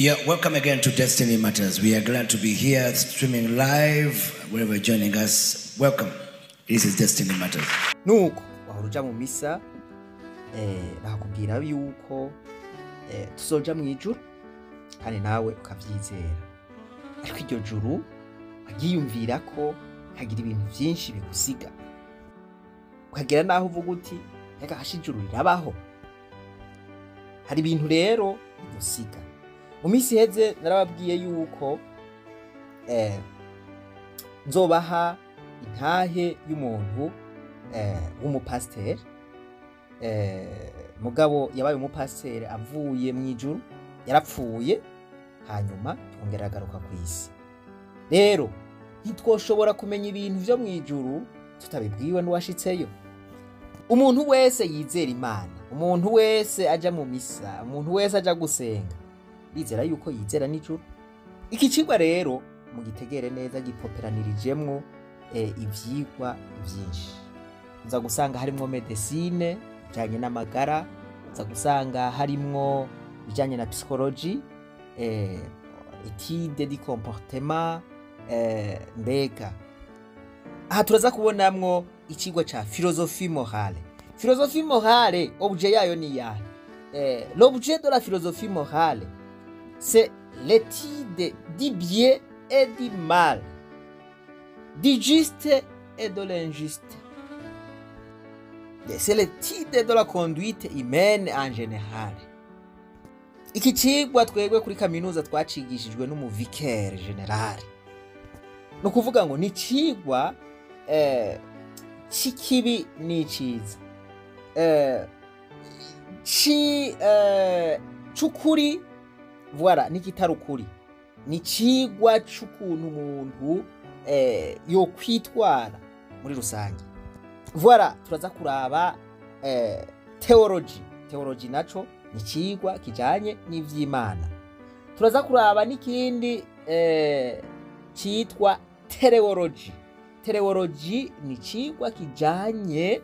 Yeah, welcome again to Destiny Matters. We are glad to be here streaming live wherever you're joining us. Welcome. This is Destiny Matters. Nuko wahora uja mu misa, bakakubwira yuko tuzoja mu ijuru, kandi nawe ukavyizera, ariko iryo juru waryiyumvira ko kagira ibintu vyinshi bigusiga, ukagera naho uvuga uti: "Reka hasha, ijuru rirabaho?" Hari ibintu rero bidusiga. Mu minsi iheze narababwiye yuko nzobaha intahe y'umuntu w'umupasiteri, mugabo yabaye umupasiteri avuye mu ijuru, yarapfuye, hanyuma twongera agaruka ku isi. Rero ntitwoshobora kumenya ibintu vyo mu ijuru tutabibwiwe n'uwashitseyo. Umuntu wese yizera Imana, umuntu wese aja mu misa, umuntu wese aja gusenga, bizera yuko yizera n'ijuru. Iki cigwa rero mugitegere neza, gipoperanirijemwo ivyigwa vyinshi. Uza gusanga harimwo médecine, bijanye n'amagara, uza gusanga harimwo bijanye na psychologie, étude du comportement. Mbega aha turaza kubonamwo icigwa ca philosophie morale. Philosophie morale, objet yayo ni yahe? L'objet de la philosophie morale, c'est l'étude du bien et du mal, du juste et de l'injuste. C'est l'étude de la conduite humaine en général. Iki cigwa twebwe kuri kaminuza twacigishijwe n'umu vicaire général. Ni ukuvuga ngo ni icigwa c'ikibi n'iciza, c'ukuri, voilà, n'ikitari ukuri. Ni icigwa c'ukuntu umuntu yokwitwara muri rusange. Voilà, turaza kuraba théologie. Théologie naco ni icigwa kijanye n'ivy'Imana. Turaza kuraba n'ikindi citwa téléologie. Téléologie ni icigwa kijanye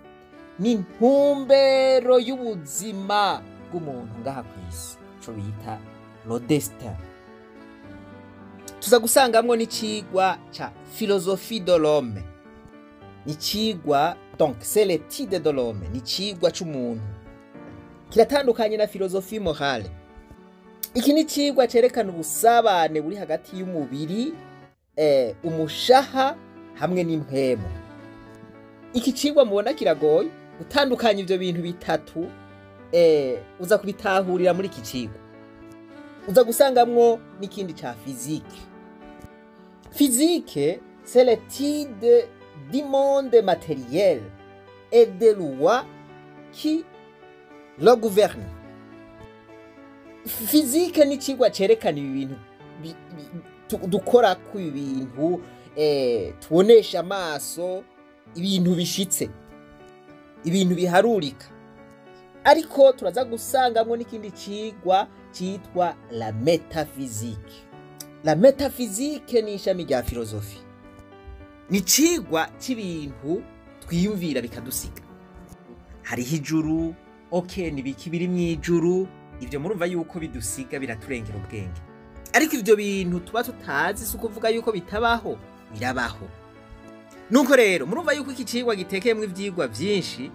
n'intumbero y'ubuzima bw'umuntu ngaha kw'isi, ico bita le destin. Tuza gusangamwo n'icigwa ca philosophie de l'homme. Ni icigwa, donc c'est l'étude de l'homme, ni icigwa c'umuntu, kiratandukanye na philosophie morale. Iki ni icigwa cerekana ubusabane buri hagati y'umubiri, umushaha hamwe n'impwemu. Iki cigwa mubona kiragoye gutandukanya ivyo bintu bitatu, uza kubitahurira muri iki cigwa. Uza gusangamwo n'ikindi ca physique. Physique, c'est l'étude du monde matériel et des lois qui le gouvernent. Physique ni icigwa cerekana ibi bintu dukora ku ibintu tubonesha amaso, ibintu bishitse, ibintu biharurika. Ariko turaza gusangamwo n'ikindi cigwa citwa la métaphysique. La métaphysique ni ishami rya philosophie, ni icigwa c'ibintu twiyumvira bikadusiga. Hariho ijuru, ok, ni biki biri mw'ijuru? Ivyo murumva yuko bidusiga, biraturengera ubwenge. Ariko ivyo bintu tuba tutazi, si ukuvuga yuko bitabaho, birabaho. Nuko rero murumva yuko iki cigwa gitekeyemwo ivyigwa vyinshi.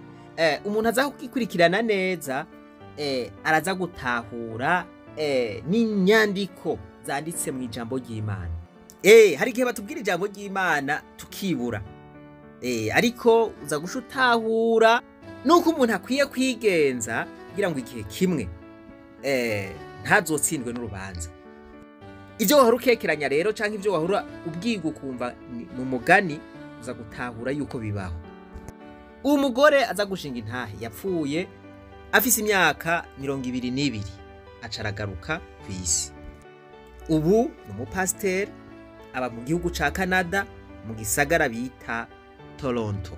Umuntu aza kugikurikirana neza, araza gutahura n'inyandiko zanditse mu ijambo ry'Imana. Hari igihe batubwira ijambo ry'Imana tukibura, ariko uza gusha utahura nuko umuntu akwiye kwigenza kugira ngo igihe kimwe ntazotsindwe n'urubanza. Ibyo wahora ukekeranya rero, canke ibyo wahora ubwiga ukumva ni umugani, uza gutahura yuko bibaho. Uwo mugore aza gushinga intahe yapfuye afise imyaka 22, aca aragaruka ku isi. Ubu ni umupasiteri, aba mu gihugu ca Canada, mu gisagara bita Toronto.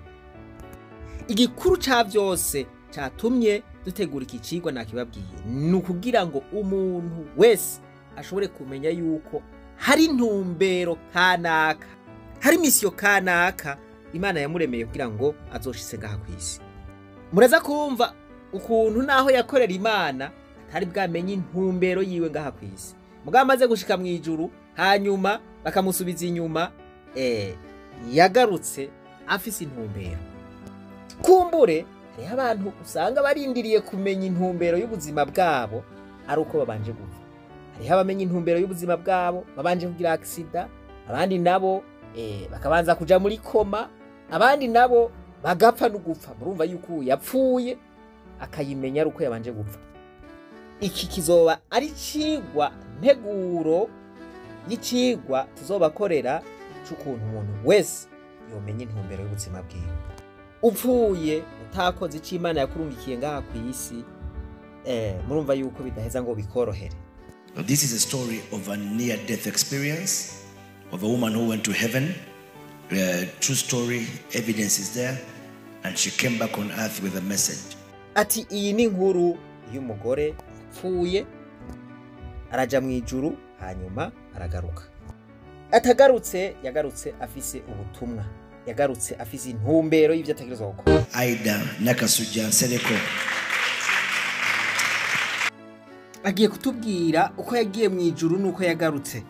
Igikuru ca vyose catumye dutegura iki cigwa, nakibabwiye, ni ukugira ngo umuntu wese ashobore kumenya yuko hari intumbero kanaka, hari mission kanaka Imana yamuremeye kugira ngo azoshitse ngaha kw'isi. Muraza kumva ukuntu naho yakorera Imana atari bwamenye intumbero yiwe ngaha kw'isi. Mugabo amaze gushika mu ijuru, hanyuma bakamusubiza inyuma, yagarutse afise intumbero. Kumbure hariho abantu usanga barindiriye kumenya intumbero y'ubuzima bwabo ari uko babanje gupfa. Hariho abamenya intumbero y'ubuzima bwabo babanje kugira accident, abandi nabo bakabanza kuja muri coma, abandi nabo bagapfa no gupfa. Murumva yuko yapfuye akayimenya ari uko yabanje gupfa. Iki kizoba ari cigwa nteguro y'icigwa tuzobakorera c'ukuntu umuntu wese yomenya intumbero y'ubuzima bwiwe. Upfuye utakoze ico Imana yakurungikiye ngaha kw'isi, murumva yuko bidaheza ngo bikorohere. This is a story of a near-death experience of a woman who went to heaven. True story, evidence is there, and she came back on earth with a message. Ati iyi ni inkuru y'umugore yapfuye araja mu ijuru, hanyuma aragaruka. Atagarutse, yagarutse afise ubutumwa, yagarutse afise intumbero y'ivyo ategerezwa gukora. Aida Nakasujja Nsereko agiye kutubwira uko yagiye mu ijuru n'uko yagarutse.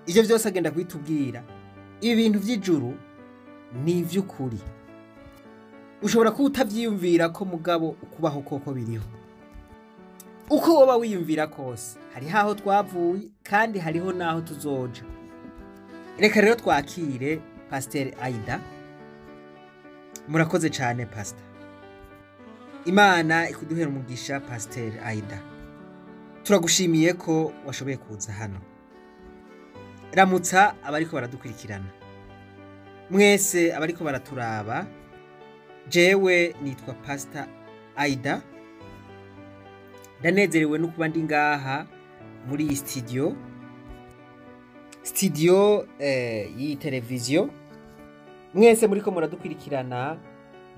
Ivyo vyose agenda kubitubwira. Ibi bintu vy'ijuru ni ivy'ukuri. Ushobora kuba utavyiyumvira ko, mugabo ukubaho koko biriho. Uko woba wiyumvira kose, hariho aho twavuye kandi hariho n'aho tuzoja. Reka rero twakire Pasiteri Aida. Murakoze cyane, Pastor. Imana ikuduhera umugisha, Pasiteri Aida. Turagushimiye ko washoboye kuza hano. Ramutsa abariko baradukurikirana mwese, abariko baraturaba. Jewe nitwa Pastor Aida, ndanezerewe no kuba ndi ngaha muri iyi studio y'iyi televiziyo. Mwese muriko muradukurikirana,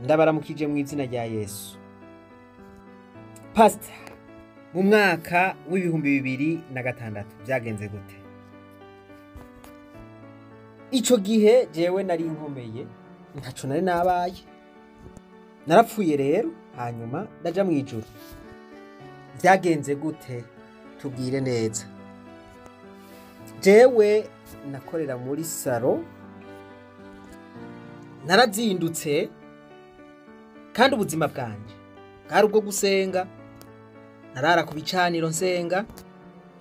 ndabaramukije mu izina rya Yesu. Pastor, mu mwaka w'2006 byagenze gute? Ico gihe jewe nari nkomeye, ntaco nari nabaye. Narapfuye rero, hanyuma ndaja mu ijuru. Byagenze gute? Tubwire neza. Jewe nakorera muri salon, narazindutse, kandi ubuzima bwanje bwari ubwo gusenga. Narara ku bicaniro nsenga,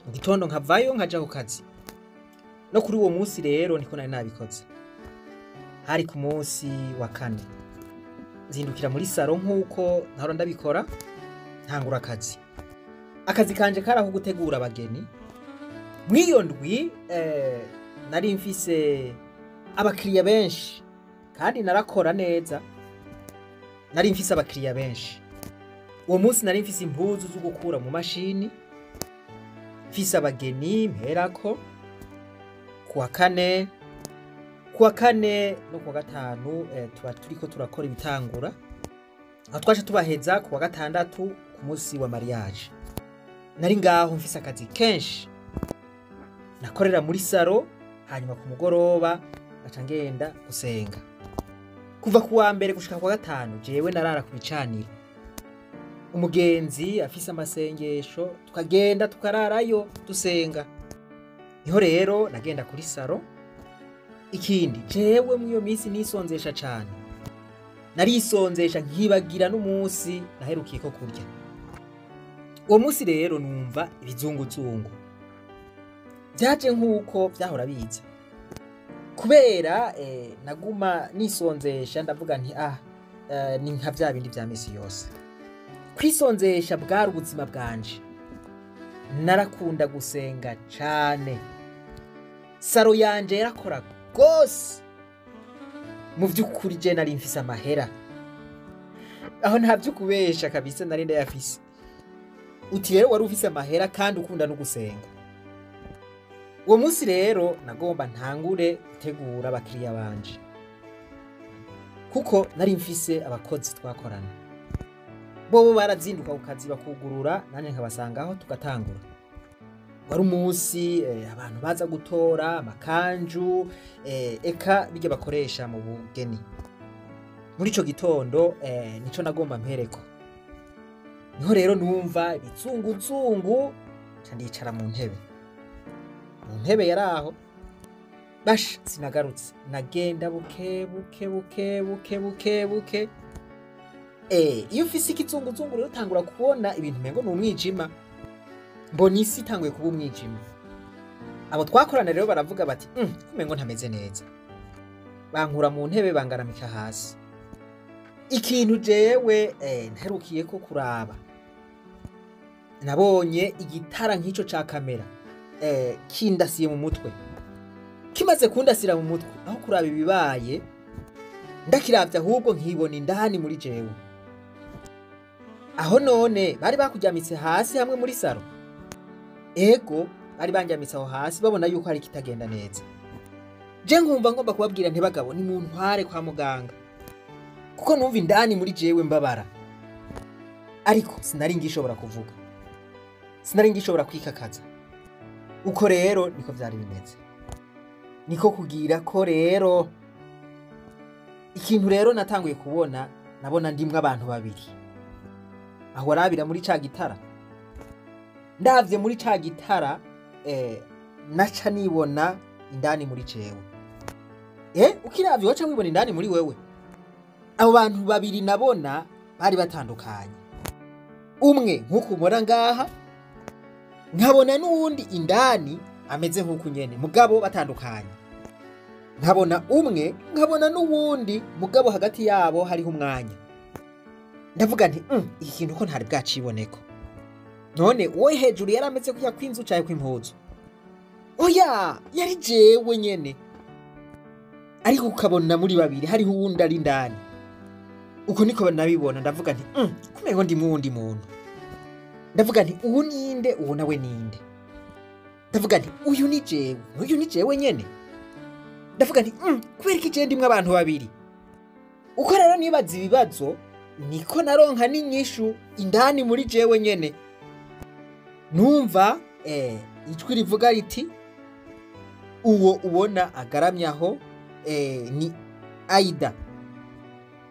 mu gitondo nkavayo nkaja ku kazi. No kuri uwo munsi rero niko nari nabikoze. Hari ku munsi wa kane, nzindukira muri salon nk'uko nahora ndabikora, ntangura akazi. Akazi kanje kari aho gutegura abageni. Mw'iyo ndwi nari mfise abakiriya benshi kandi narakora neza. Nari mfise abakiriya benshi. Uwo munsi nari mfise impuzu zo gukura mu mashini, mfise abageni mperako kuwa kane. Kuwa kane no kuwa gatanu tuba turiko turakora ibitangura, aho twaje tubaheza kuwa gatandatu ku munsi wa mariage. Nari ngaho mfise akazi kenshi, nakorera muri salon, hanyuma ku mugoroba ngaca ngenda gusenga. Kuva kuwa mbere gushika kuwa gatanu jewe narara ku bicaniro. Umugenzi afise amasengesho, tukagenda tukararayo dusenga. Niho rero nagenda kuri salon. Ikindi, jewe mw'iyo minsi nisonzesha cane, narisonzesha nkibagira n'umunsi naherukiye ko kurya. Uwo munsi rero numva ibizunguzungu byaje nk'uko vyahora biza. Kubera naguma nisonzesha, ndavuga nti ni nka vya bindi vya misi yose. Kwisonzesha bwari ubuzima bwanje. Narakunda gusenga cane. Salon yanje yarakora gose. Mu vy'ukuri je nari mfise amahera, aho nta vy'ukubesha kabisa, nari ndayafise. Uti rero wari ufise amahera kandi ukunda no gusenga. Uwo munsi rero nagomba ntangure gutegura abakiriya banje, kuko nari mfise abakozi twakorana. Bobo barazinduka ku kazi bakugurura, nanjye nkabasangaho tugatangura. Wari umunsi abantu baza gutora amakanju, eka bijya bakoresha mu bugeni. Muri ico gitondo nico nagomba mpereko. Niho rero numva ibizunguzungu, nca ndicara mu ntebe. Mu ntebe yari aho. Basha, sinagarutse, nagenda buke buke buke buke buke buke. Iyo ufise ikizunguzungu rero utangura kubona ibintu umengo ni umwijima. Mbona isi itanguye kuba umwijima. Abo twakorana rero baravuga bati kumengo ntameze neza. Bankura mu ntebe bangaramika hasi. Ikintu jewe nterukiye ko kuraba, nabonye igitara nk'ico ca kamera kindasiye mu mutwe. Kimaze kundasira mu mutwe, aho kuraba ibibaye ndakiravye ahubwo nkibona indani muri jewe. Aho none bari bakujyamitse hasi hamwe muri saro. Ego, bari banjyamitse aho hasi babona yuko hari kitagenda neza. Je nkumva ngomba kubabwira nti bagabo ni muntware kwa muganga, kuko numva indani muri jewe mbabara. Ariko sinari ngishobora kuvuga, sinari ngishobora kwikakaza. Uko rero niko vyari bimeze. Niko kugira ko rero ikintu rero natanguye kubona, nabona ndimwe abantu babiri. Aho arabira muri ca gitara, ndavye muri ca gitara naca nibona indani muri jewe. Ukiravye waca wibona indani muri wewe. Abo bantu babiri nabona bari batandukanye. Umwe nkuko ubona ngaha, nkabona n'uwundi indani ameze nkuko nyene, mugabo batandukanye. Nkabona umwe, nkabona n'uwundi, mugabo hagati yabo hariho umwanya. Ndavuga nti iki kintu ko ntari bwaciboneko. None uwo hejuru yarameze kujya kwinzu caye kwimpuzu? Oya, yari jewe nyene. Ariko ukabona muri babiri hariho uwundi ari indani. Uko niko nabibona, ndavuga nti kumengo ndi muwundi muntu. Ndavuga nti uwu ninde, uwo nawe ninde? Ndavuga nti uyu ni jewe, n'uyu ni jewe nyene. Ndavuga nti kubera iki jewe ndimwe abantu babiri? Uko rero nibaza ibibazo, niko naronka n'inyishu indani muri jewe nyene. Numva ijwi rivuga riti uwo ubona agaramye aho ni Aida,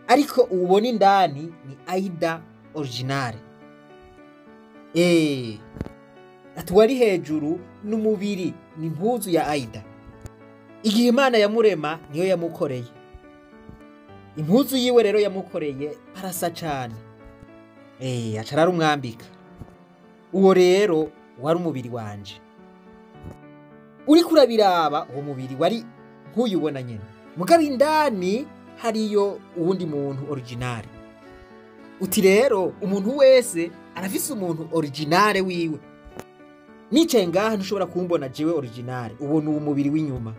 ariko ubona indani ni Aida originale. Ati wari hejuru n'umubiri ni impuzu ya Aida. Igihe Imana yamurema niyo yamukoreye. Impuzu yiwe rero yamukoreye arasa cane. Aca ararumwambika. Uwo rero wari umubiri wanje. Uriko urabiraba uwo mubiri wari nk'uyubona nyene, mugabo indani hariyo uwundi muntu originale. Uti rero umuntu wese arafise umuntu originale wiwe. Nicaye ngaha ntushobora kumbona jewe originale, ubona uwo mubiri w'inyuma,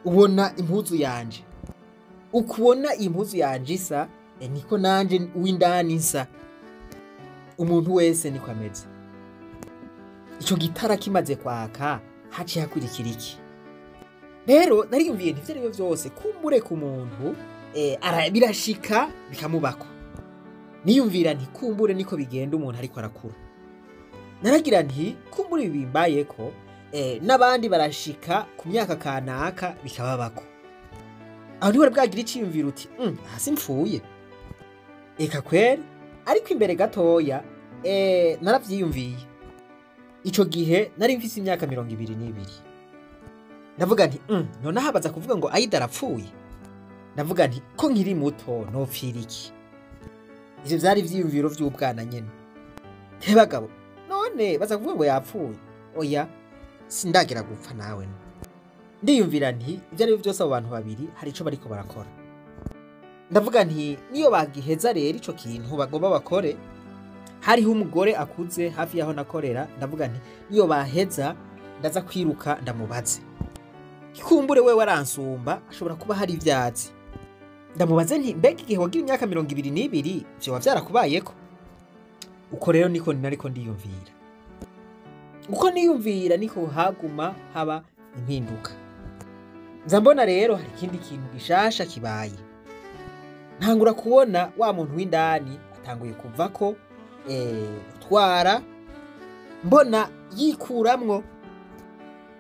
ubona impuzu yanje. Ukubona impuzu yanje isa, niko nanje uw'indani nsa. Umuntu wese niko ameze. Ico gitara kimaze kwaka haciye hakurikira iki? Rero nariyumviye nti ivyo arivyo vyose kumbure ku muntu birashika bikamubako. Niyumvira nti kumbure niko bigenda umuntu ariko arakura. Naragira nti kumbure bimbayeko n'abandi barashika ku myaka kanaka bikababako. Aho ntiwari bwagira iciyumviro uti hasi mpfuye. Eka kweri, ariko imbere gatoya naravyiyumviye. Ico gihe nari mfise imyaka 22. Ndavuga nti none ahabaza kuvuga ngo Aida arapfuye. Ndavuga nti ko nkiri muto nopfira iki? Ivyo vyari ivyiyumviro vy'ubwana nyene. Bagabo, none baza kuvuga ngo yapfuye. Oya, sindagira gupfa nawe. Ndiyumvira nti ivyo ari vyose abo bantu babiri hari ico bariko barakora. Ndavuga nti niyo bagiheza rero ico kintu bagomba bakore. Hariho umugore akuze hafi yaho nakorera, ndavuga nti niyo baheza ndaza kwiruka ndamubaze. Kikumbure wewe aransumba ashobora kuba hari ivyatsi. Ndamubaze nti mbega igihe wagira imyaka 22 vyoba vyarakubayeko? Uko rero niko nariko ndiyumvira. Uko niyumvira niko haguma haba impinduka. Nza mbona rero hari ikindi kintu gishasha kibaye. Ntangura kubona wa muntu w'indani atanguye kuvako utwara, mbona yikuramwo,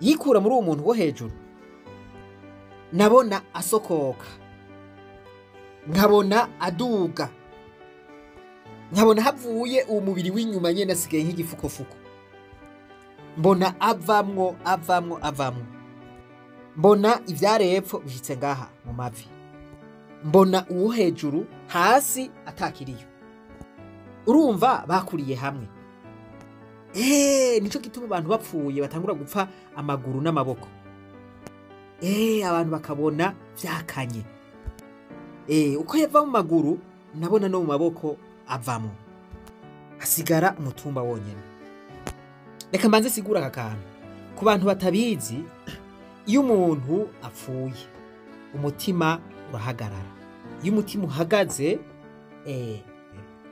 yikura muri uwo muntu wo hejuru. Nabona asokoka, nkabona aduga, nkabona havuye uwo mubiri w'inyuma nyene asigaye nk'igifukofuko. Mbona avamwo, avamwo, avamwo. Mbona ivyari hepfo bishitse ngaha mu mavi. Mbona uwo hejuru hasi atakiriyo. Urumva bakuriye hamwe. Nico gituma abantu bapfuye batangura gupfa amaguru n'amaboko. Abantu bakabona vyakanye. Uko yava mu maguru nabona no mu maboko avamwo. Hasigara umutumba wonyene. Reka mbanze sigura aka kantu. Ku bantu batabizi, iyo umuntu apfuye umutima urahagarara. Iyo umutima uhagaze,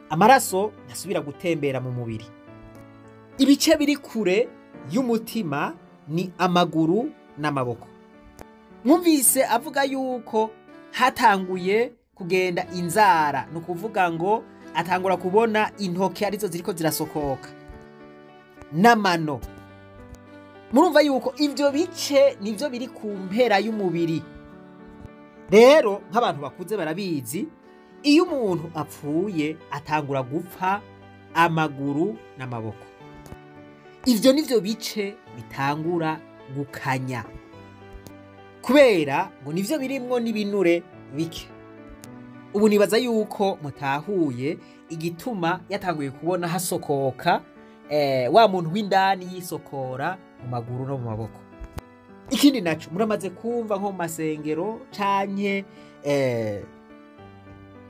amaraso ntasubira gutembera mu mubiri. Ibice biri kure y'umutima ni amaguru n'amaboko. Mwumvise avuga yuko hatanguye kugenda inzara, ni ukuvuga ngo atangura kubona intoke arizo ziriko zirasokoka n'amano. Murumva yuko ivyo bice nivyo biri ku mpera y'umubiri. Rero nk'abantu bakuze barabizi, iyo umuntu apfuye atangura gupfa amaguru n'amaboko. Ivyo nivyo bice bitangura gukanya, kubera ngo nivyo birimwo n'ibinure bike. Ubu nibaza yuko mutahuye igituma yatanguye kubona hasokoka, wa muntu w'indani yisokora mu maguru no mu maboko. Ikindi naco muramaze kumva nko mu masengero canke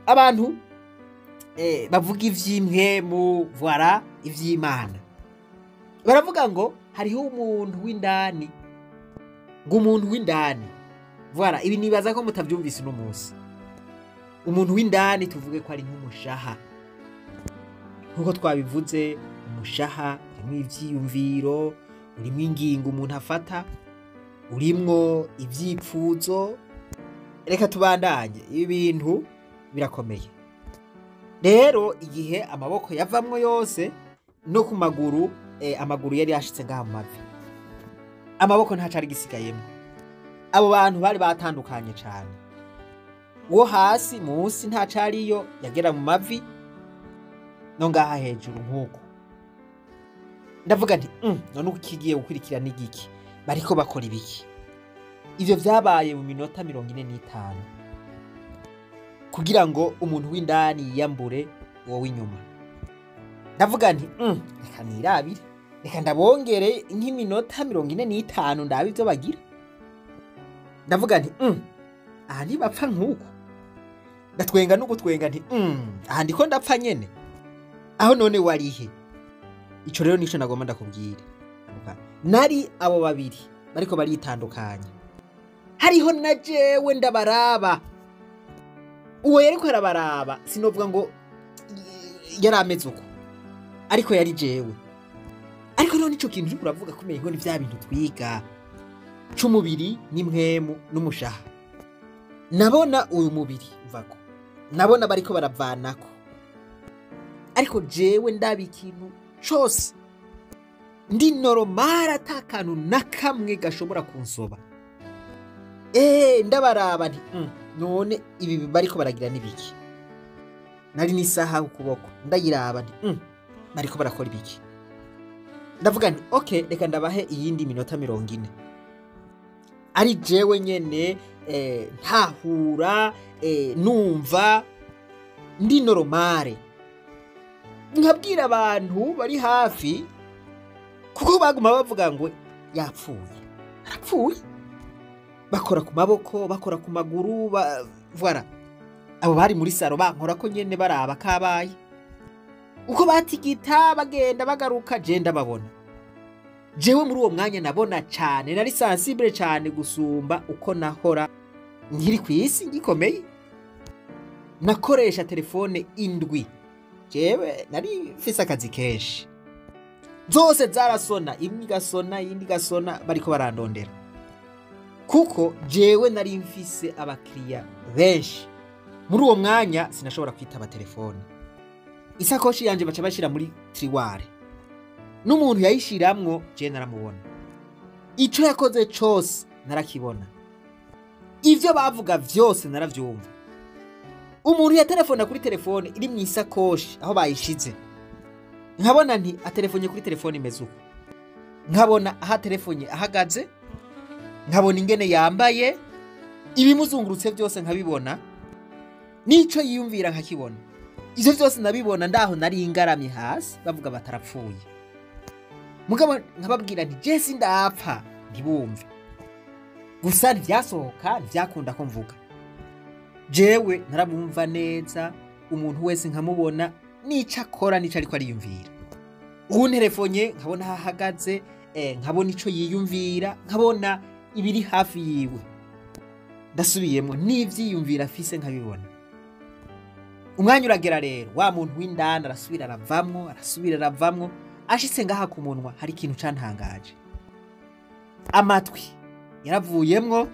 abantu bavuga ivy'impwemu, voilà, ivy'Imana. Baravuga ngo hariho umuntu w'indani, ngo umuntu w'indani. Voilà, ibi nibaza ko mutavyumvise uno munsi. Umuntu w'indani tuvuge ko ari nk'umushaha. Nkuko twabivuze, umushaha urimwo ivyiyumviro, urimwo ingingo umuntu afata, urimwo ivyipfuzo. Reka tubandanye, ibi bintu birakomeye. Rero igihe amaboko yavamwo yose no ku maguru, amaguru yari yashitse ngaha mu mavi, amaboko ntacari gisigayemwo. Abo bantu bari batandukanye cane. Uwo hasi munsi ntacariyo, yagera mu mavi no ngaha hejuru nkuko. Ndavuga nti none uko kigiye gukurikira n'igiki, bariko bakora ibiki? Ivyo vyabaye mu minota 45 kugira ngo umuntu w'indani yiyambure uwo w'inyuma. Ndavuga nti reka nirabire, reka ndabongere nk'iminota 45 ndabe ivyo bagira. Ndavuga nti aha ntibapfa nkuko. Ndatwenga no gutwenga nti aha ndiko ndapfa nyene. Aho none warihe? Ico rero nico nagomba ndakubwira. Nari abo babiri bariko baritandukanya, hariho na jewe ndabaraba. Uwo yariko arabaraba sinovuga ngo yari ameze uko, ariko yari jewe. Ariko none ico kintu uriko uravuga kumenya ngo ni vya bintu twiga c'umubiri n'impwemu n'umushaha. Nabona uyu mubiri mvako, nabona bariko baravanako, ariko jewe ndaba ikintu cose ndi normal, ata kantu na kamwe gashobora kunsoba. Ndabaraba nti none ibi bariko baragira nibiki? Nari n'isaha ku kuboko ndayiraba nti bariko barakora ibiki? Ndavuga nti okay, reka ndabahe iyindi minota 40. Ari jewe nyene, ntahura, numva ndi normale. Nkabwira abantu bari hafi, kuko baguma bavuga ngo yapfuye, arapfuye. Bakora ku maboko, bakora ku maguru, voilà. Abo bari muri saro bankora ko nyene baraba kabaye. Uko batigita bagenda bagaruka, je ndababona. Jewe muri uwo mwanya nabona cane, nari sensible cane gusumba uko nahora nkiri kw'isi ngikomeye. Nakoresha telefone 7. Jewe nari mfise akazi kenshi, zose zarasona, imwe igasona iyindi igasona, bariko barandondera, kuko jewe nari mfise abakiriya benshi. Muri uwo mwanya sinashobora kwitaba telefone. Isakoshi yanje baca bashira muri tiroir, n'umuntu yayishiramwo je naramubona. Ico yakoze cose narakibona, ivyo bavuga vyose naravyumva. Umuntu yatelefona kuri telefone iri mu isakoshi aho bayishize, nkabona nti atelefonye kuri telefone imeze uko. Nkabona aha telefone ahagaze, nkabona ingene yambaye, ibimuzungurutse byose nkabibona, n'ico yiyumvira nkakibona. Ivyo vyose nabibona ndaho nari ngaramye hasi, bavuga batarapfuye. Mugabo nkababwira nti je sindapfa, ntibumve. Gusa ntivyasohoka, ntivyakunda ko mvuga. Jewe narabumva neza, umuntu wese nkamubona n'ico akora n'ico ariko ariyumvira. Uwunterefonye nkabona aho ahagaze, nkabona ico yiyumvira, nkabona ibiri hafi yiwe. Ndasubiyemwo n'ivyiyumvira afise nkabibona. Umwanya uragera rero, wa muntu w'indani arasubira aravamwo, arasubira aravamwo, ashitse ngaha ku munwa hari ikintu cantangaje. Amatwi yaravuyemwo,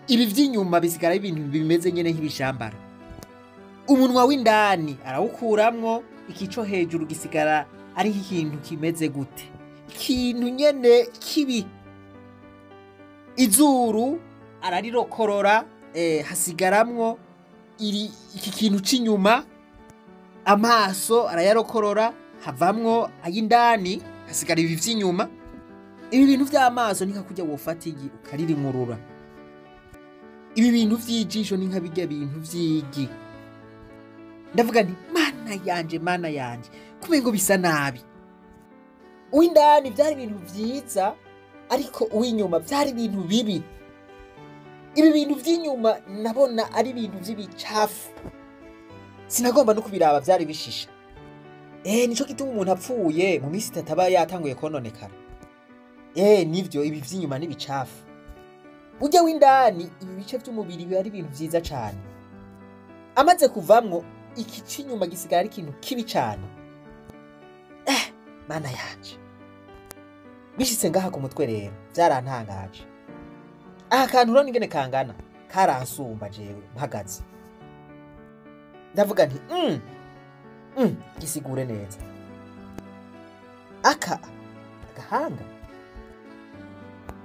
ibi vy'inyuma bisigara ibintu bimeze nyene nk'ibishambara. Umunwa w'indani arawukuramwo, ikico hejuru gisigara ari ikintu kimeze gute? Ikintu nyene kibi. Izuru ararirokorora, hasigaramwo iki kintu c'inyuma. Amaso arayarokorora, havamwo ay'indani, hasigara ibi vy'inyuma. Ibi bintu vy'amaso ni nka kurya wofata igi ukaririmurura. Ibi bintu vy'ijisho ni nka birya bintu vy'igi. Ndavuga nti mana yanje, mana yanje, kumengo bisa nabi. Uw'indani vyari ibintu vyiza, ariko uw'inyuma vyari ibintu bibi. Ibi bintu vy'inyuma nabona ari ibintu vy'ibicafu, sinagomba no kubiraba, vyari bishisha. Nico gituma umuntu apfuye mu minsi itatu aba yatanguye kononekara. Nivyo, ibi vy'inyuma n'ibicafu. Urya w'indani, ibi bice vy'umubiri biba ari ibintu vyiza cane. Amaze kuvamwo, iki c'inyuma gisigara ari ikintu kibi cane. Mana yanje. Bishitse ngaha ku mutwe rero, vyarantangaje. Aha kantu urabona ingene kangana, karansumba jewe mpagaze. Ndavuga nti gisigure neza. Aka agahanga.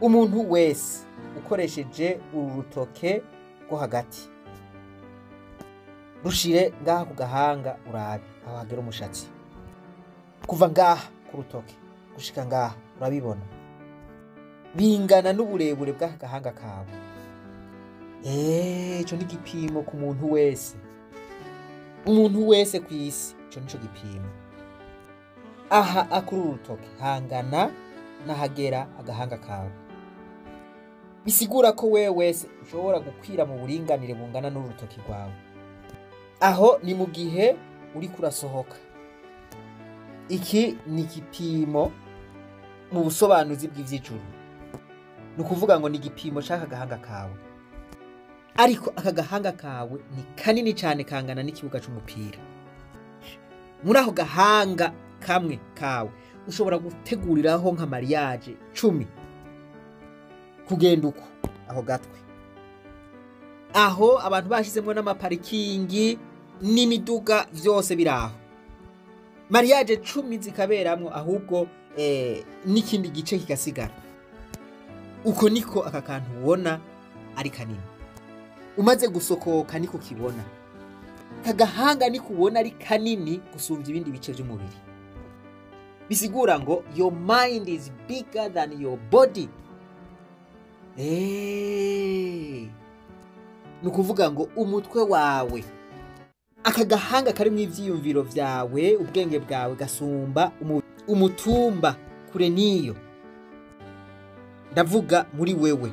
Umuntu wese ukoresheje uru rutoke rwo hagati, rushire ngaha ku gahanga, urabe aho hagera umushatsi. Kuva ngaha ku rutoke gushika ngaha urabibona, bingana n'uburebure bw'aka gahanga kawe. Ico ni igipimo ku muntu wese. Umuntu wese kw'isi, ico nico gipimo. Aha akuri urutoke hangana n'ahagera agahanga kawe. Bisigura ko wewe wese ushobora gukwira mu buringanire bungana n'urutoki rwawe. Aho ni mu gihe uriko urasohoka. Iki ni igipimo mu busobanuzi bw'ivy'ijuru. Ni ukuvuga ngo ni igipimo c'aka gahanga kawe. Ariko aka gahanga kawe ni kanini cane, kangana n'ikibuga c'umupira. Muri ako gahanga kamwe kawe ushobora guteguriraho nka mariage 10. Kugenda uko aho gatwe, aho abantu bashizemwo n'amaparikingi n'imiduga vyose biraho, mariage 10 zikaberamwo, ahubwo n'ikindi gice kigasigara. Uko niko aka kantu ubona ari kanini. Umaze gusokoka niko kibona. Aka gahanga niko ubona ari kanini gusumvya ibindi bice vy'umubiri. Bisigura ngo your mind is bigger than your body. Ni ukuvuga ngo umutwe wawe, aka gahanga karimwo ivyiyumviro vyawe, ubwenge bwawe, gasumba umutumba kure niyo. Ndavuga muri wewe,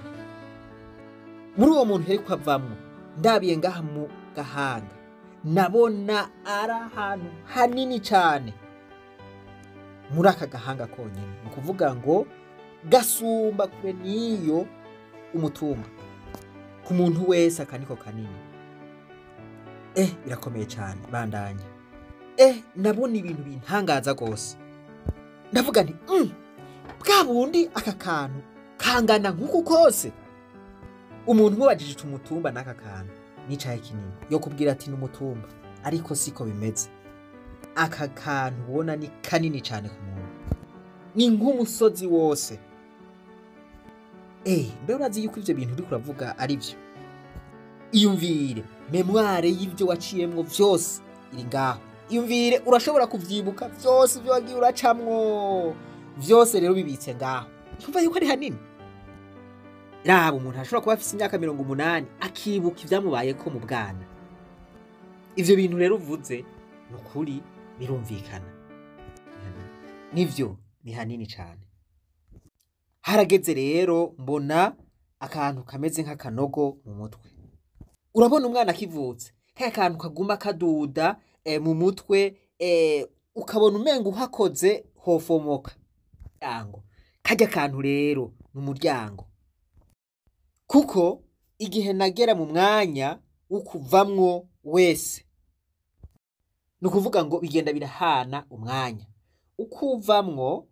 muri uwo muntu yariko avamwo, ndabiye ngaha mu gahanga, nabona ari ahantu hanini cane muri aka gahanga konyene. Ni ukuvuga ngo gasumba kure niyo umutumba. Ku muntu wese aka niko kanini. Birakomeye cane, bandanya. Nabona ibintu bintangaza gose. Ndavuga nti bwa bundi aka kantu kangana nk'uku kose. Umuntu umubajije uti umutumba n'aka kantu nicaye kinini, yo kubwira ati n'umutumba, ariko siko bimeze. Aka kantu ubona ni kanini cane ku muntu, ni nk'umusozi wose. Mbe urazi yuko ivyo bintu uriko uravuga ari vyo? Iyumvire memoire y'ivyo waciyemwo vyose iri ngaho. Iyumvire, urashobora kuvyibuka vyose ivyo wagiye uracamwo Vyose rero bibitse ngaho. Twumva yuko ari hanini. Raba, umuntu ashobora kuba afise imyaka 80 akibuka ivyamubayeko mu bwana. Ivyo bintu rero uvuze ni ukuri, birumvikana, nivyo, ni hanini cane. Harageze rero mbona akantu kameze nk'akanogo mu mutwe. Urabona umwana akivutse, kaya kantu kaguma kaduda mu mutwe, ukabona umenga uhakoze hofomoka. Muryango. Karya kantu rero ni umuryango, kuko igihe nagera mu mwanya wo kuvamwo wese, ni ukuvuga ngo bigenda birahana umwanya ukuvamwo,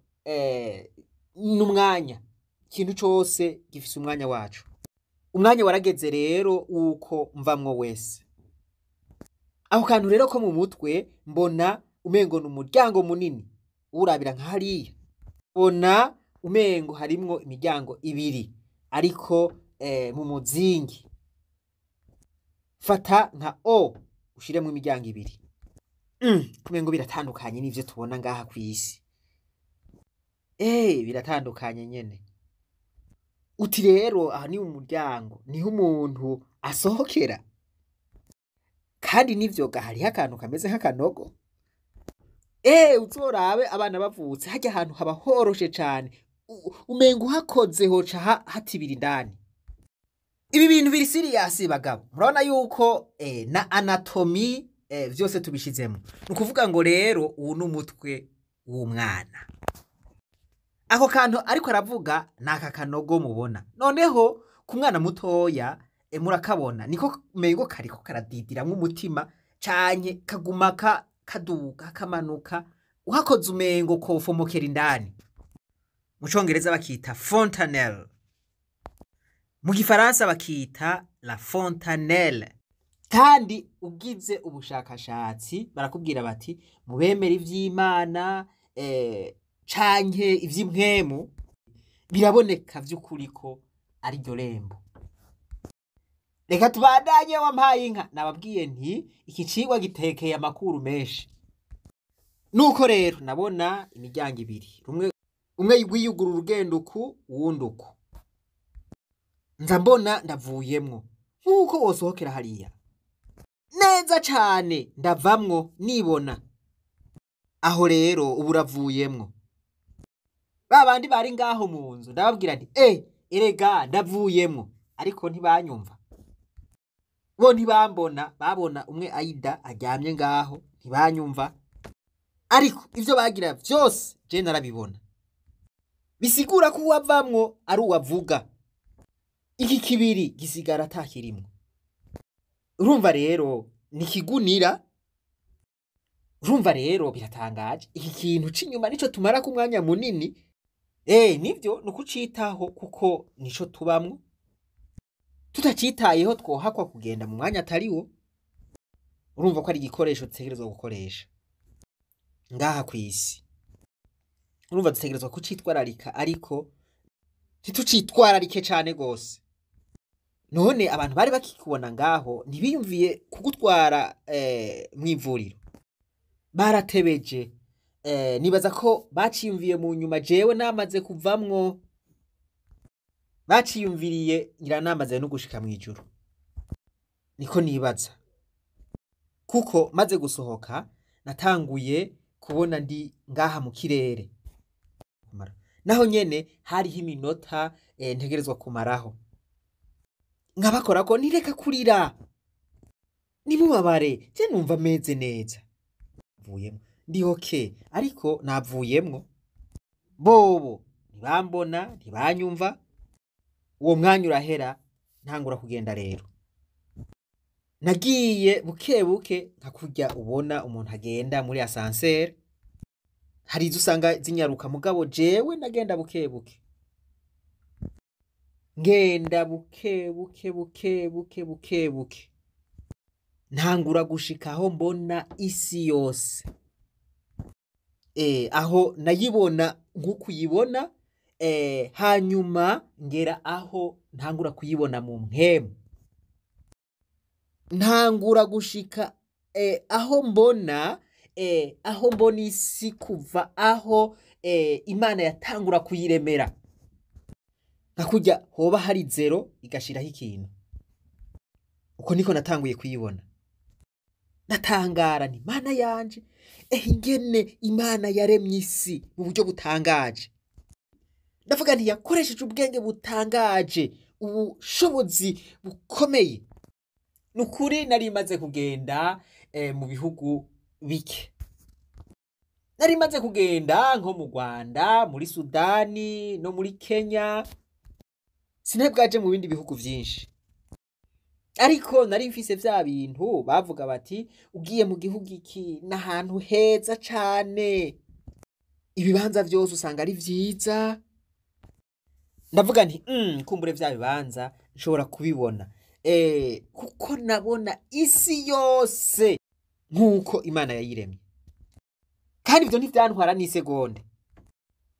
n'umwanya. Ikintu cose gifise umwanya wacu. Umwanya warageze rero wuko mvamwo wese. Ako kantu rero ko mu mutwe, mbona umengo ni umuryango munini urabira nka hariya, mbona umengo harimwo imiryango ibiri, ariko mu muzingi fata nka o ushiremwo imiryango ibiri. Kumengo biratandukanye n'ivyo tubona ngaha kw'isi. Biratandukanye nyene. Uti rero aha ni umuryango, niho umuntu asohokera. Kandi nivyo ga, hariho akantu kameze nk'akanogo. Uzorabe abana bavutse, harya ahantu haba horoshe cane, umenga uhakoze hoca hatibira indani. Ibi bintu biri serious, bagabo. Murabona yuko na anatomy, vyose tubishizemo. Ni ukuvuga ngo rero uwu ni umutwe w'umwana. Ako kantu ariko aravuga ni aka kanogo mubona. Noneho ku mwana mutoya, murakabona niko mengo kariko karadidiramwo umutima, canke kaguma kaduga kamanuka, uhakoze umengo kofomokera indani. Mu congereza bakita fontanelle, mu gifaransa bakita la fontanelle. Kandi ugize ubushakashatsi barakubwira bati mubemera ivy'Imana, canke ivy'impwemu, biraboneka vy'ukuri ko ari ryo rembo. Reka tubandanye. Wampaye inka, nababwiye nti iki cigwa gitekeye amakuru menshi. Nuko rero nabona imiryango ibiri, rumwe umwe wiyugurura ugenda uku, uwundi uku. Nza mbona ndavuyemwo nk'uko wosohokera hariya neza cane. Ndavamwo nibona. Aho rero ubu uravuyemwo. Ba bandi bari ngaho mu nzu ndababwira nti erega ndavuyemwo, ariko ntibanyumva. Bo ntibambona, babona umwe Aida aryamye ngaho, ntibanyumva. Ariko ivyo bagira vyose je narabibona. Bisigura ko uwavamwo ari uwavuga. Iki kibiri gisigara atakirimwo. Urumva rero ni kigunira. Urumva rero biratangaje. Iki kintu c'inyuma nico tumara ku mwanya munini. Nivyo, ni ukucitaho kuko nico tubamwo. Tutacitayeho twohakwa kugenda mu mwanya atariwo. Urumva ko ari igikoresho dutegerezwa gukoresha ngaha kw'isi. Urumva dutegerezwa kucitwararika, ariko ntitucitwararike cane gose. None abantu bari bakikubona ngaho ntibiyumviye kugutwara mw'ivuriro? Baratebeje. Nibaza ko baciyumviye mu nyuma, jewe namaze kuvamwo. Baciyumviriye ngira namaze no gushika mw'ijuru, niko nibaza, kuko maze gusohoka natanguye kubona ndi ngaha mu kirere. Naho nyene hariho iminota ntegerezwa kumaraho. Nkabakora ko ntireka kurira, nimubabare, je numva meze neza, mvuyemo ndi okay, ariko navuyemwo. Bobo ntibambona, ntibanyumva. Uwo mwanya urahera, ntangura kugenda. Rero nagiye buke buke, nka kurya ubona umuntu agenda muri ascenseur. Hari izo usanga zinyaruka, mugabo jewe nagenda buke buke, ngenda buke buke, buke buke, buke buke, ntangura gushika aho mbona isi yose. Aho nayibona nk'uko uyibona, hanyuma ngera aho ntangura kuyibona mu mpwemu. Ntangura gushika aho mbona isi kuva aho Imana yatangura kuyiremera, nka kurya hoba hari zero igashiraho ikintu. Uko niko natanguye kuyibona, natangara nti Mana yanje, ingene Imana yaremye isi mu buryo butangaje. Ndavuga nti yakoresheje ubwenge butangaje, ubushobozi bukomeye. Ni ukuri nari maze kugenda mu bihugu bike, nari maze kugenda nko mu Rwanda, muri Sudani no muri Kenya. Sinari bwaje mu bindi bihugu vyinshi, ariko nari mfise vya bintu bavuga bati ugiye mu gihugu iki n'ahantu heza cane, ibibanza vyose usanga ari vyiza. Ndavuga nti kumbure vya bibanza nshobora kubibona, kuko nabona isi yose nk'uko Imana yayiremye. Kandi ivyo ntivyantwara n'isegonde,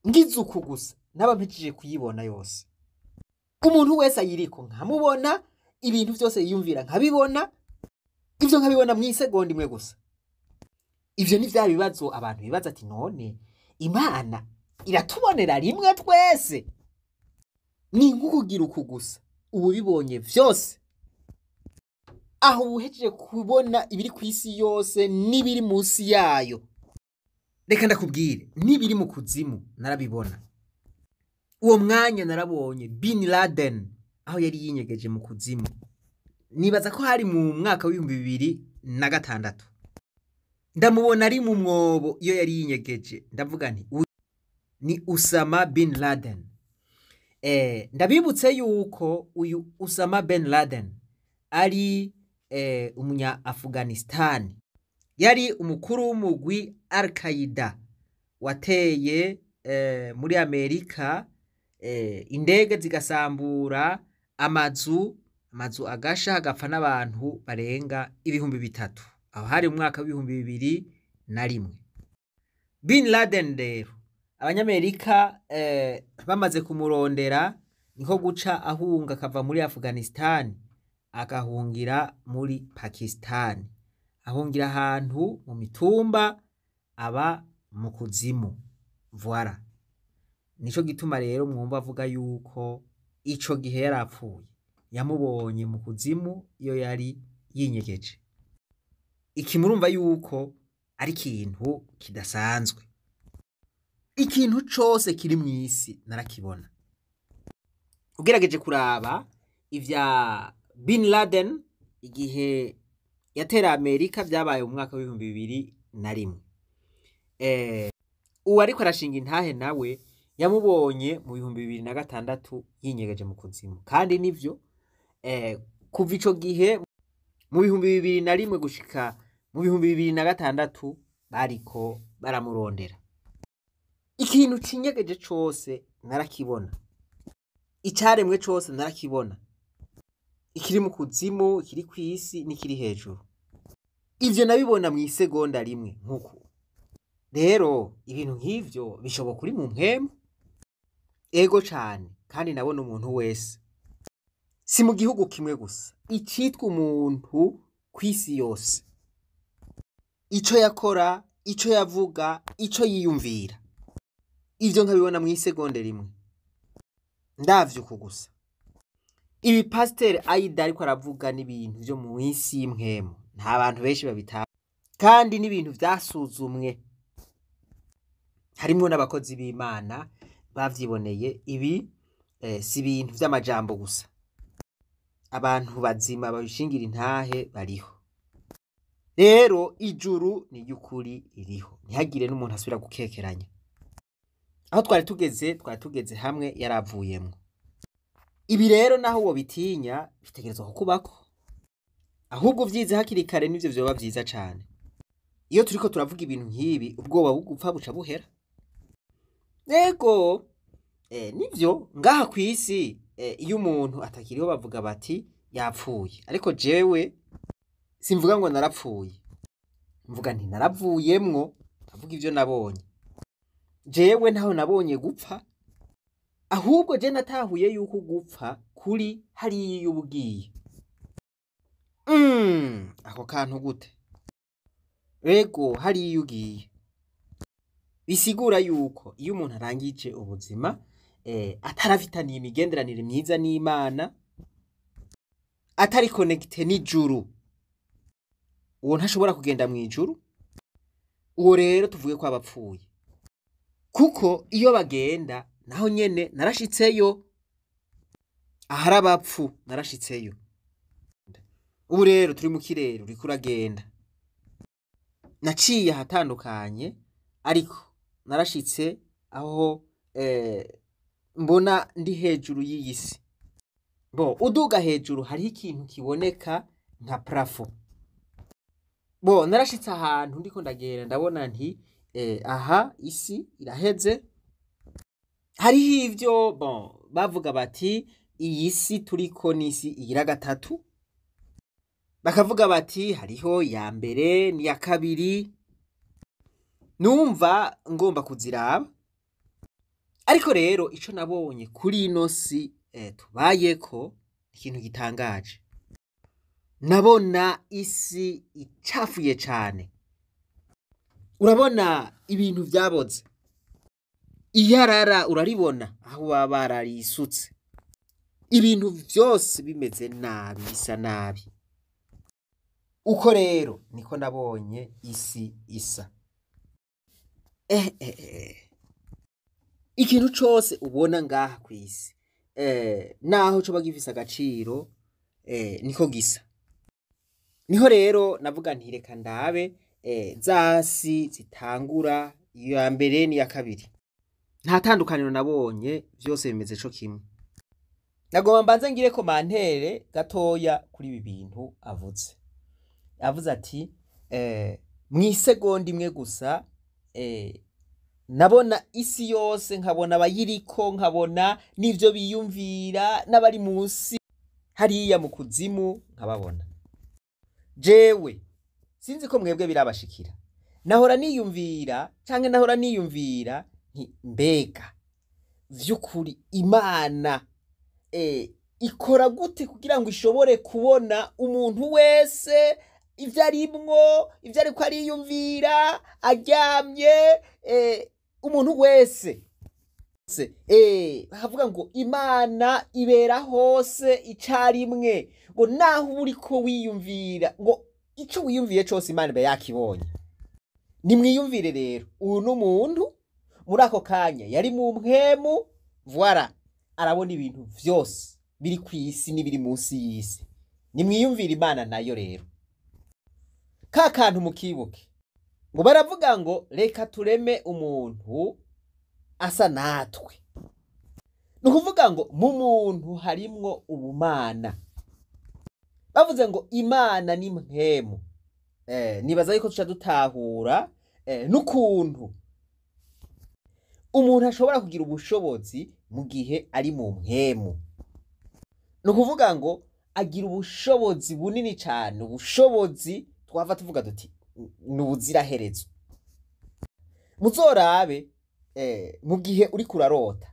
ngize uku gusa naba mpejije kuyibona yose. Umuntu wese ayiriko nkamubona, ibintu vyose yiyumvira nkabibona, ivyo nkabibona mw'isegonda imwe gusa. Ivyo ni vya bibazo abantu bibaza ati none Imana iratubonera rimwe twese? Ni nkukugira uku gusa ubu bibonye vyose, aho uhejeje kubona ibiri kw'isi yose n'ibiri munsi yayo. Reka ndakubwire, n'ibiri mu kuzimu narabibona. Uwo mwanya narabonye Bin Laden aho yari yinyegeje mu kuzimu. Nibaza ko hari mu mwaka w'2006. Ndamubona ari mu mwobo iyo yari yinyegeje. Ndavuga nti ni Osama Bin Laden. Ndabibutse yuko uyu Osama Bin Laden ari umunya Afghanistan. Yari umukuru w'umugwi Al-Qaeda wateye muri Amerika, indege zigasambura amazu agasha, hagapfa n'abantu barenga 3000. Aho hari mu mwaka w'2001. Bin Laden rero abanyamerika bamaze kumurondera, niko guca ahunga akava muri Afghanistan agahungira muri Pakistan, ahungira ahantu mu mitumba, aba mu kuzimu. Voilà. Nico gituma rero mwumva avuga yuko ico gihe yarapfuye, yamubonye mu kuzimu iyo yari yinyegeje. Iki murumva yuko ari ikintu kidasanzwe. Ikintu cose kiri mw'isi narakibona. Ugerageje kuraba ivya Bin Laden igihe yatera Amerika vyabaye mu mwaka w'2001. Uwo ariko arashinga intahe nawe yamubonye mu 2006 yinyegeje mu kuzimu. Kandi nivyo, kuva ico gihe mu 2001 gushika mu 2006 bariko baramurondera. Ikintu cinyegeje cose narakibona, icaremwe cose narakibona, ikiri mu kuzimu, ikiri kw'isi n'ikiri hejuru. Ivyo nabibona mw'isegonda rimwe nkuku. Rero ibintu nk'ivyo bishoboka uri mu mpwemu? Ego cane, kandi nabona umuntu wese, si mu gihugu kimwe gusa, icitwa umuntu kw'isi yose, ico yakora, ico yavuga, ico yiyumvira, ivyo nkabibona mw'isegonde rimwe. Ndavyo uku gusa. Ibi Pasiteri Aida ariko aravuga n'ibintu vyo mw'isi y'impwemu, nta bantu benshi babitahura, kandi n'ibintu vyasuzumwe, harimwo n'abakozi b'Imana bavyiboneye. Ibi si ibintu vy'amajambo gusa, abantu bazima babishingira intahe bariho. Rero ijuru ni ry'ukuri ririho, ntihagire n'umuntu asubira gukekeranya. Aho twari tugeze hamwe yaravuyemwo. Ibi rero naho wobitinya bitegerezwa kukubako, ahubwo uvyize hakiri kare nivyo vyoba vyiza cane. Iyo turiko turavuga ibintu nk'ibi ubwoba bugupfa buca buhera. Ego, nivyo ngaha kw'isi, iyo umuntu atakiriho bavuga bati yapfuye, ariko jewe simvuga ngo narapfuye, mvuga nti naravuyemwo, ndavuga ivyo nabonye. Jewe ntaho nabonye gupfa, ahubwo je natahuye yuko gupfa kuri hariya iyo ubugiye. Ako kantu gute? Ego, hariya iyo ugiye. Bisigura yuko iyo umuntu arangije ubuzima atarafitaniye imigenderanire myiza n'Imana, atari connecté n'ijuru, uwo ntashobora kugenda mu ijuru. Uwo rero tuvuge ko abapfuye, kuko iyo bagenda naho nyene narashitseyo, ahari abapfu narashitseyo. Ubu rero turi mu kirere, uriko uragenda, naciye ahatandukanye, ariko narashitse aho mbona ndi hejuru y'iyi si. Bo uduga hejuru hariho ikintu kiboneka nka plafond. Bo narashitse ahantu ndiko ndagenda, ndabona nti aha isi iraheze. Hariho ivyo bon bavuga bati iyi si turiko n'isi igira gatatu, bakavuga bati hariho iya mbere n'iya kabiri. Numva ngomba kuziraba, ariko rero ico nabonye kuri ino si tubayeko, ikintu gitangaje. Nabona isi icafuye cane, urabona ibintu vyaboze, iyarara uraribona aho baba bararisutse, ibintu vyose bimeze nabi, bisa nabi. Uko rero niko nabonye isi isa. Ikintu cose ubona ngaha kw'isi, naho coba gifise agaciro, niko gisa. Niho rero navuga nti reka ndabe za si zitangura, iya mbere n'iya kabiri. Nta tandukaniro nabonye, vyose bimeze co kimwe. Nagomba mbanze ngire commentaire gatoya kuri ibi bintu avuze. Avuze ati mw'isegonda imwe gusa nabona isi yose, nkabona abayiriko, nkabona n'ivyo biyumvira, n'abari munsi hariya mu kuzimu nkababona. Jewe sinzi ko mwebwe birabashikira, nahora niyumvira canke nahora niyumvira nti mbega vy'ukuri Imana ikora gute kugira ngo ishobore kubona umuntu wese ivyo arimwo, ivyo ariko ariyumvira aryamye, umuntu wese. Bakavuga ngo Imana ibera hose icarimwe, ngo naho uba uriko wiyumvira, ngo ico wiyumviye cose Imana iba yakibonye. Nimwiyumvire rero, uyu n'umuntu muri ako kanya yari mu mpwemu, voilà, arabona ibintu vyose biri kw'isi n'ibiri munsi y'isi. Nimwiyumvire Imana nayo rero. Ka kantu mukibuke, ngo baravuga ngo reka tureme umuntu asa natwe. Ni ukuvuga ngo mu muntu harimwo ubumana. Bavuze ngo Imana ni mpwemu. Nibaza yuko tuca dutahura n'ukuntu umuntu ashobora kugira ubushobozi mu gihe ari mu mpwemu. Ni ukuvuga ngo agira ubushobozi bunini cane, ubushobozi twava tuvuga duti ni ubuziraherezo. Muzorabe mu gihe uriko urarota,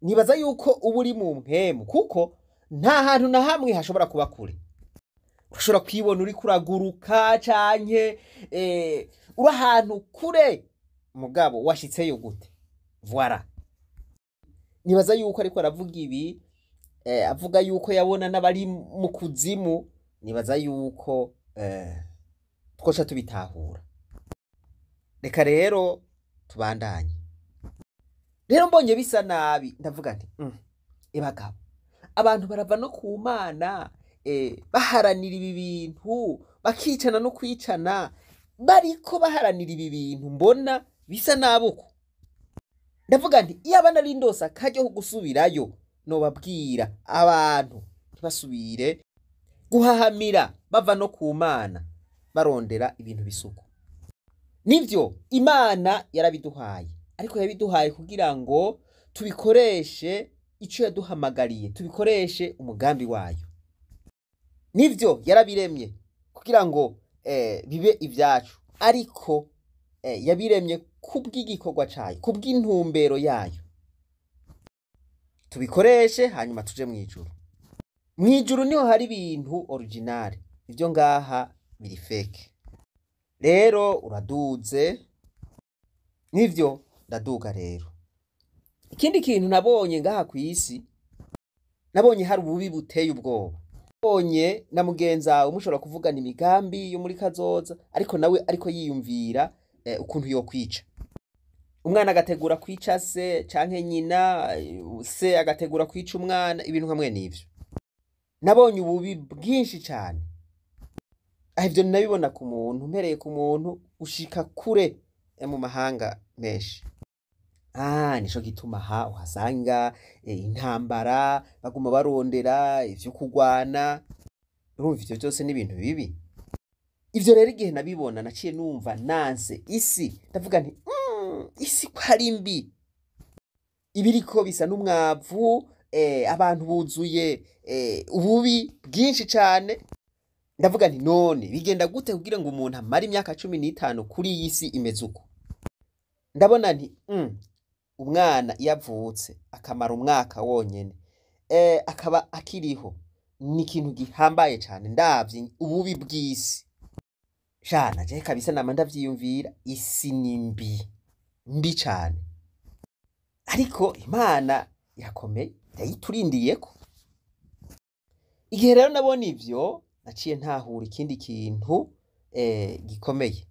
nibaza yuko uba uri mu mpwemu, kuko nta hantu na hamwe hashobora kuba kure. Ushobora kwibona uriko uraguruka canke uri ahantu kure, mugabo washitseyo gute? Voilà. Nibaza yuko ariko aravuga ibi, avuga yuko yabona n'abari mu kuzimu, nibaza yuko twoca tubitahura. Reka rero tubandanye. Rero mbonye bisa nabi, ndavuga nti ebagabo, abantu barava no ku Mana, baharanira ibi bintu, bakicana no kwicana, bariko baharanira ibi bintu mbona bisa nabi uko. Ndavuga nti iyaba nari ndose akaryo ko gusubirayo, nobabwira abantu ntibasubire guhahamira bava no ku Mana barondera ibintu bisuku. Nivyo Imana yarabiduhaye, ariko yabiduhaye kugira ngo tubikoreshe ico yaduhamagariye, tubikoreshe umugambi wayo. Nivyo yarabiremye kugira ngo bibe ivyacu, ariko yabiremye kubw'igikorwa cayo, kubw'intumbero yayo. Tubikoreshe hanyuma tuje mw'ijuru. Mw'ijuru niho hari ibintu original, ivyo ngaha biri fake. Rero uraduze, Nivyo ndaduga rero. Ikindi kintu nabonye ngaha ku isi, nabonye hari ububi buteye ubwoba. Nabonye na mugenzi wawe mushobora kuvugana imigambi yo muri kazoza, ariko nawe ariko yiyumvira ukuntu yokwica. Umwana agategura kwica se canke nyina, se agategura kwica umwana, ibintu nka mwene ivyo. Nabonye ububi bwinshi cane. Aho ivyo nabibona ku muntu, mpereye ku muntu ushika kure mu mahanga menshi. Nico gituma aha uhasanga intambara, baguma barondera ivyo kugwana. Urumva ivyo vyose ni ibintu bibi. Ivyo rero igihe nabibona naciye numva nanse isi, ndavuga nti isi ko ari mbi, ibiriko bisa n'umwavu, abantu buzuye ububi bwinshi cane. Ndavuga nti none bigenda gute kugira ngo umuntu amare imyaka 15 kuri iyi si imeze uko? Ndabona nti umwana iyo avutse akamara umwaka wonyene, akaba akiriho, ni ikintu gihambaye cane. Ndavye ububi bw'isi shana je kabisa nama ndavyiyumvira, isi ni mbi mbi cane, ariko Imana irakomeye, irayiturindiyeko. Igihe rero nabona ivyo, naciye ntahura ikindi kintu gikomeye.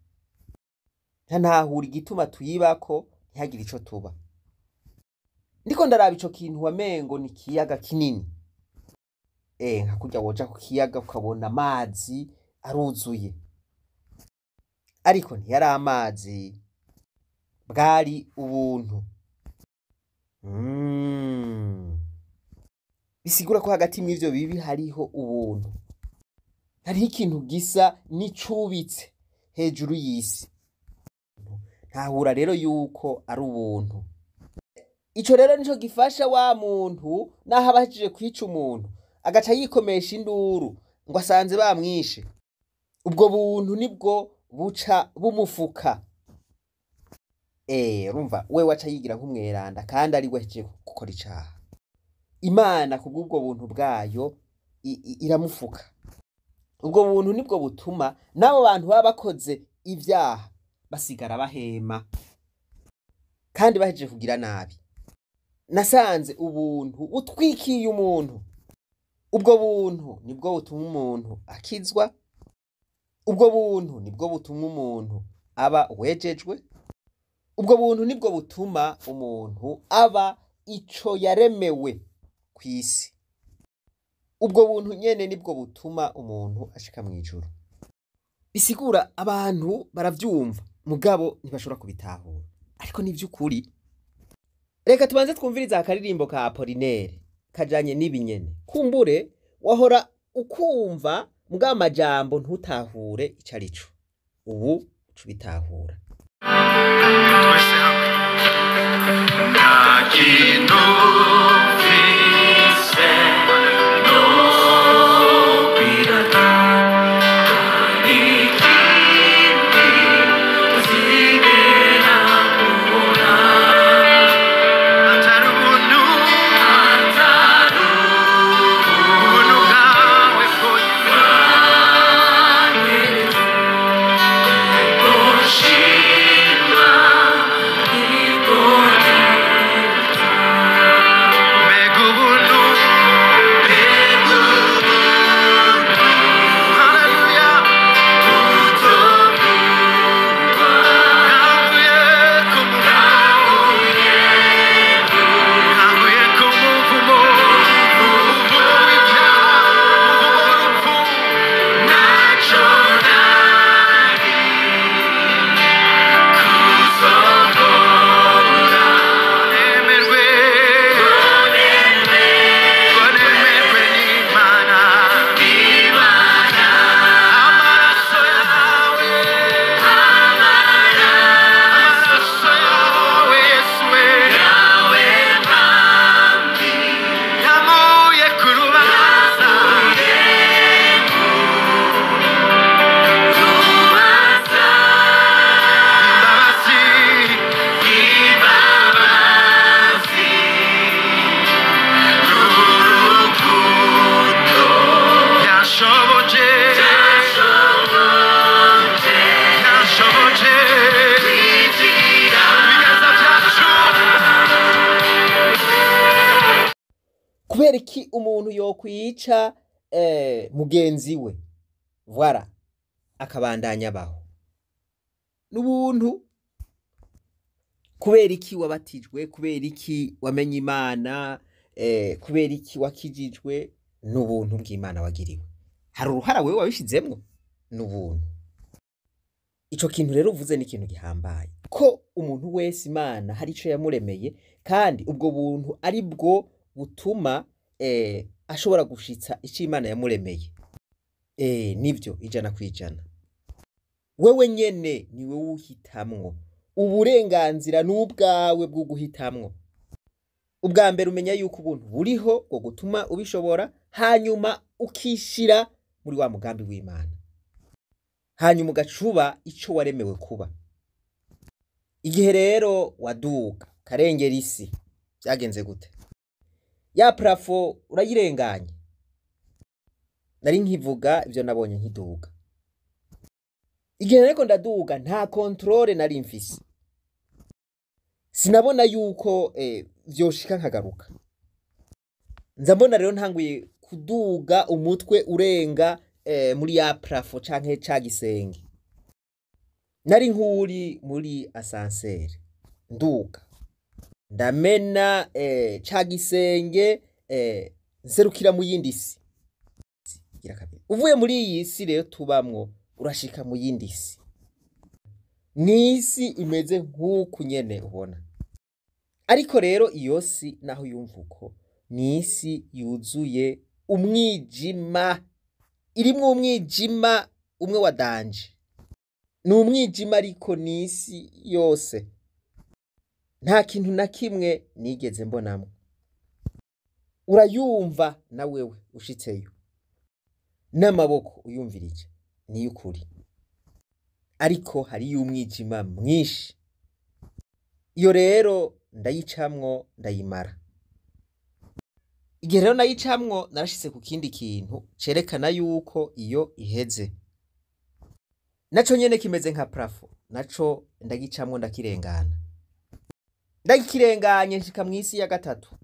Ntahura igituma tuyibako ntihagire ico tuba. Ndiko ndaraba ico kintu wamengo ni ikiyaga kinini, nka kurya woja ku kiyaga ukabona amazi aruzuye, ariko ntiyari amazi, bwari ubuntu. Bisigura ko hagati mw'ivyo bibi hariho ubuntu, hariho ikintu gisa n'icubitse hejuru y'isi. Ntahura rero yuko ari ubuntu. Ico rero nico gifasha wa muntu naho abajije kwica umuntu agaca yikomesha induru ngo asanze bamwishe. Ubwo buntu nibwo buca bumufuka. Urumva we waca yigira nk'umweranda kandi ari we ahejeje gukora icaha. Imana kubw'ubwo buntu bwayo iramufuka. Ubwo buntu nibwo butuma n'abo bantu baba bakoze ivyaha basigara bahema kandi bahejeje kugira nabi. Nasanze ubuntu butwikiye umuntu. Ubwo buntu nibwo butuma umuntu akizwa. Ubwo buntu nibwo butuma umuntu aba uwejejwe. Ubwo buntu nibwo butuma umuntu aba ico yaremewe kw'isi. Ubwo buntu nyene nibwo butuma umuntu ashika mw'ijuru. Bisigura abantu baravyumva mugabo ntibashobora kubitahura, ariko ni vy'ukuri. Reka tubanze twumvirize akaririmbo ka Apollinaire kajanye n'ibinyene. Kumbure wahora ukumva mugabo amajambo ntutahure ico arico, ubu uca ubitahura. Twese hamwe. Nta kintu mfise no kwirata, ikindi nzigera mbona, atari ubuntu, atari ubuntu bwawe bwonyine wanyeretse, nshima. Kubera iki umuntu yokwica mugenzi we, voilà, akabandanya abaho? N'ubuntu. Kubera iki wabatijwe? Kubera iki wamenye Imana? Kubera iki wakijijwe? N'ubuntu bw'Imana wagiriwe. Hari uruhara wewe wabishizemwo? N'ubuntu. Ico kintu rero uvuze ni ikintu gihambaye, ko umuntu wese Imana hari ico yamuremeye, kandi ubwo buntu ari bwo butuma ashobora gushitsa ico Imana yamuremeye. Nivyo 100%. Wewe nyene ni wewe uhitamwo, uburenganzira n'ubwawe bwo guhitamwo. Ubwa mbere umenya yuko ubuntu buriho bwo gutuma ubishobora, hanyuma ukishira muri wa mugambi w'Imana, hanyuma ugacuba ico waremewe kuba. Igihe rero waduga karengera isi, byagenze gute? Ya plafond urayirenganye. Nari nkivuga ivyo nabonye nkiduga. Igihe nariko ndaduga nta contrôle nari mfise, sinabona yuko vyoshika nkagaruka. Nza mbona rero ntanguye kuduga, umutwe urenga muri ya plafond canke ca gisenge. Nari nk'uri muri ascenseur, nduga ndamena ca gisenge, nserukira mu yindi si. Gira kabiri, uvuye muri iyi si rero tubamwo, urashika mu yindi si. Ni isi imeze nk'uku nyene ubona, ariko rero iyo si naho yumva uko, ni isi yuzuye umwijima, irimwo umwijima umwe wa danger. Ni umwijima, ariko ni isi yose, nta kintu na kimwe nigeze mbonamwo. Urayumva na wewe ushitseyo, n'amaboko uyumvirije niyo ukuri, ariko hariyo umwijima mwinshi. Iyo rero ndayicamwo, ndayimara. Igihe rero nayicamwo, narashitse ku kindi kintu cerekana yuko iyo iheze. Naco nyene kimeze nka plafond, naco ndagicamwo, ndakirengana. Ndakirenganye, nshika mw'isi ya gatatu.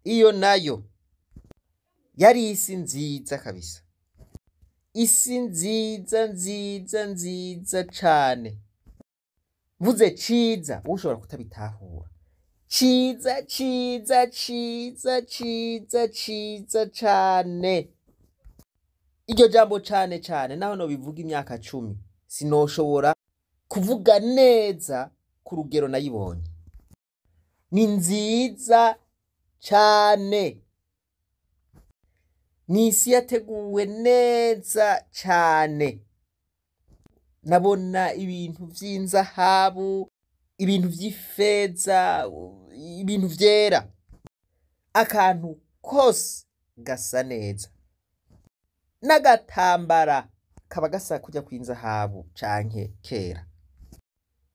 Iyo nayo yari isi nziza kabisa, isi nziza nziza nziza cane. Mvuze ciza ushobora kutabitahura. Ciza ciza ciza ciza ciza cane. Iryo jambo cane cane, naho nobivuga imyaka 10, sinoshobora kuvuga neza ku rugero nayibonye. Ni nziza cane, ni isi yateguwe neza cane. Nabona ibintu vy'inzahabu, ibintu vy'ifeza, ibintu vyera, akantu kose gasa neza, n'agatambara kaba gasa kujya kw'inzahabu canke kera.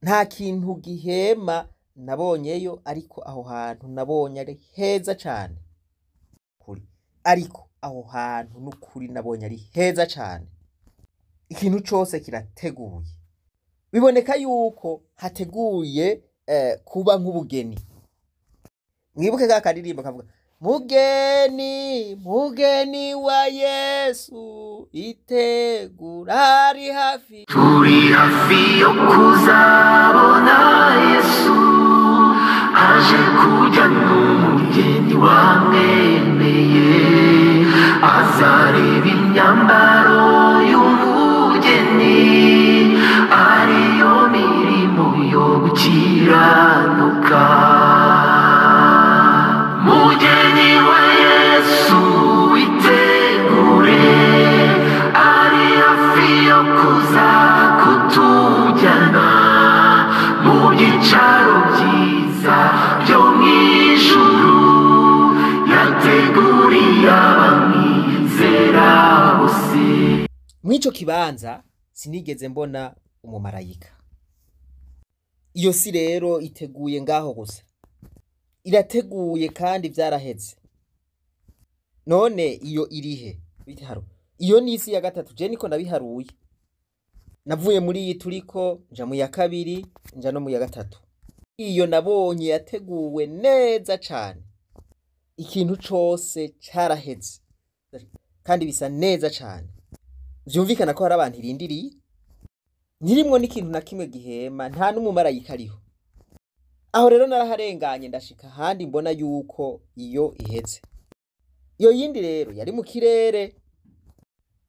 Nta kintu gihema nabonyeyo, ariko aho hantu nabonye ari heza cane kuri, ariko aho hantu n'ukuri nabonye ari heza cane. Ikintu cose kirateguye, biboneka yuko hateguye kuba nk'ubugeni. Mwibuke ka karirimbo kavuga: "Mugeni, mugeni wa Yesu, itegura, ari hafi." Turi hafi yo kuzabona Yesu aje kujya n'umugeni wamwemeye. Azareba imyambaro y'umugeni, ariyo mirimo yo gukiranuka. Mugeni wa Yesu, witegure, ari hafi yo kuza kutujyana mu byicaro byiza byo mu ijuru yateguriye abamwizera bose. Mw'ico kibanza sinigeze mbona umumarayika. Iyo si rero iteguye ngaho gusa, irateguye kandi vyaraheze. None iyo irihe? Bitaro iyo ni isi ya gatatu, je niko nabiharuye. Navuye muri iyi turiko, nja mu ya kabiri, nja no mu ya gatatu. Iyo nabonye yateguwe neza cane. Ikintu cose caraheze kandi bisa neza cane. Vyumvikana ko hari abantu irindiriye, ntirimwo n'ikintu na kimwe gihema, nta n'umumarayika ariho. Aho rero naraharenganye ndashika ahandi mbona yuko iyo iheze. Iyo yindi rero yari mu kirere,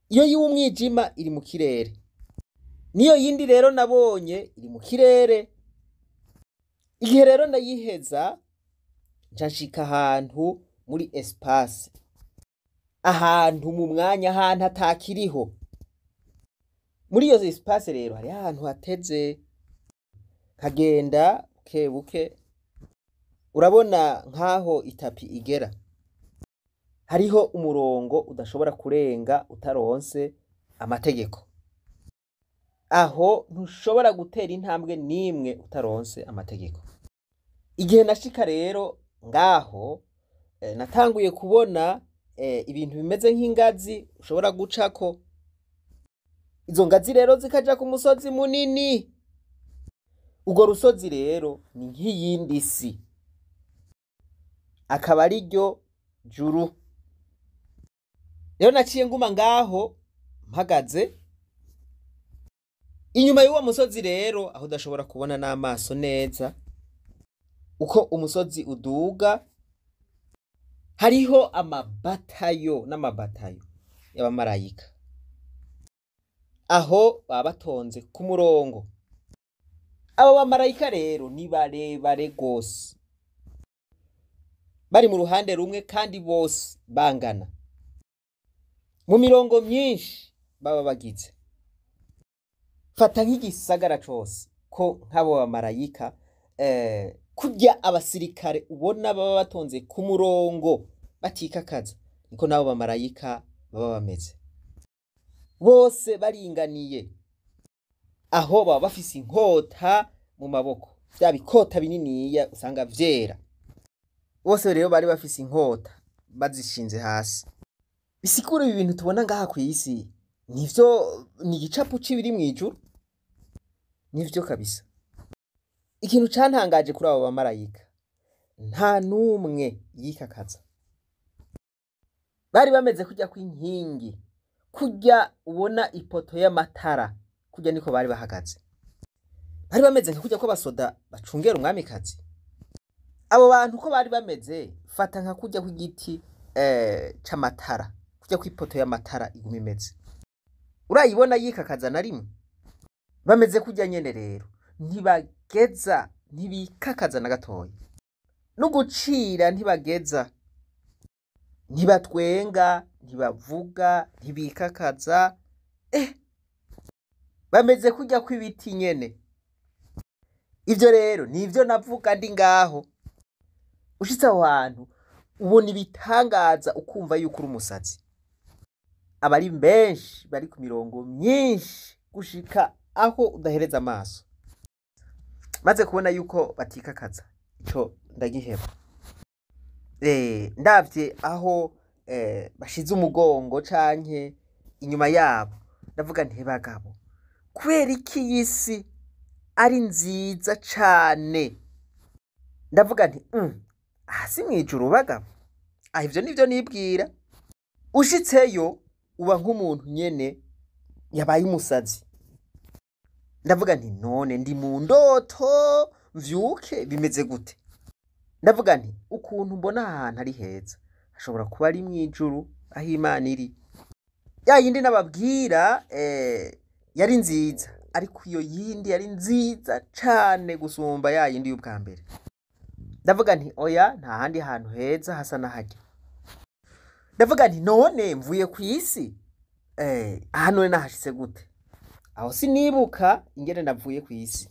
iyo y'umwijima iri mu kirere, niyo yindi rero nabonye iri mu kirere. Igihe rero ndayiheza nca nshika ahantu muri espace, ahantu mu mwanya, ahantu atakiriho. Muri iyo espace rero hariho ahantu hateze, nkagenda buke buke, urabona nk'aho itapi igera, hariho umurongo udashobora kurenga utaronse amategeko. Aho ntushobora gutera intambwe n'imwe utaronse amategeko. Igihe nashika rero ngaho, natanguye kubona ibintu bimeze nk'ingazi ushobora gucako. Izo ngazi rero zikaja ku musozi munini. Urwo rusozi rero ni nk'iyindi si, akaba ari ryo juru. Rero naciye nguma ngaho mpagaze inyuma y'uwo musozi rero, aho udashobora kubona n'amaso neza uko umusozi uduga, hariho amabatayo n'amabatayo y'abamarayika. Aho baba batonze ku murongo. Abo bamarayika rero ni barebare gose, bari mu ruhande rumwe kandi bose bangana, mu mirongo myinshi baba bagize. Fata nk'igisagara cose ko nk'abo bamarayika, kurya abasirikare ubona baba batonze ku murongo batikakaza, niko n'abo bamarayika baba bameze, bose baringaniye. Aho baba bafise inkota mu maboko, vya bikota bininiya usanga vyera. Bose rero bari bafise inkota bazishinze hasi. Bisigura ibi bintu tubona ngaha kw'isi nivyo, ni igicapu c'ibiri mw'ijuru, nivyo kabisa. Ikintu cantangaje kuri abo bamarayika, nta n'umwe yikakaza. Bari bameze kurya kw'inkingi, kurya ubona ipoto y'amatara, kurya niko bari bahagaze. Bari bameze nka kurya kw'abasoda bacungera umwamikazi. Abo bantu uko bari bameze, fata nka kurya kw'igiti c'amatara, kurya kw'ipoto y'amatara iguma imeze. Urayibona yikakaza na rimwe? Bameze kurya nyene rero, ntibageza, ntibikakaza na gatoya, n'ugucira ntibageza, ntibatwenga, ntibavuga, ntibikakaza, bameze kurya kw'ibiti nyene. Ivyo rero nivyo navuga ndi ngaho. Ushitse aho hantu ubona ibitangaza, ukumva yuko uri umusazi. Abari benshi bari ku mirongo myinshi gushika aho udahereza amaso. Maze kubona yuko batikakaza, ico ndagiheba. Ndavye aho bashize umugongo canke inyuma yabo, ndavuga nti bagabo, kubera iki iyi si ari nziza cane? Ndavuga nti aha si mw'ijuru bagabo. Ah, ivyo nivyo nibwira. Ushitseyo uba nk'umuntu nyene yabaye umusazi. Ndavuga nti none ndi mu ndoto mvyuke bimeze gute? Ndavuga nti ukuntu mbona ahantu ari heza, hashobora kuba ari mw'ijuru aho Imana iri. Ya yindi nababwira yari nziza, ariko iyo yindi yari nziza cane gusumba ya yindi y'ubwa mbere. Ndavuga nti oya, nta handi hantu heza hasa n'aharya. Ndavuga nti none mvuye kw'isi, aha none nahashitse gute? Aho sinibuka ingene navuye kw'isi.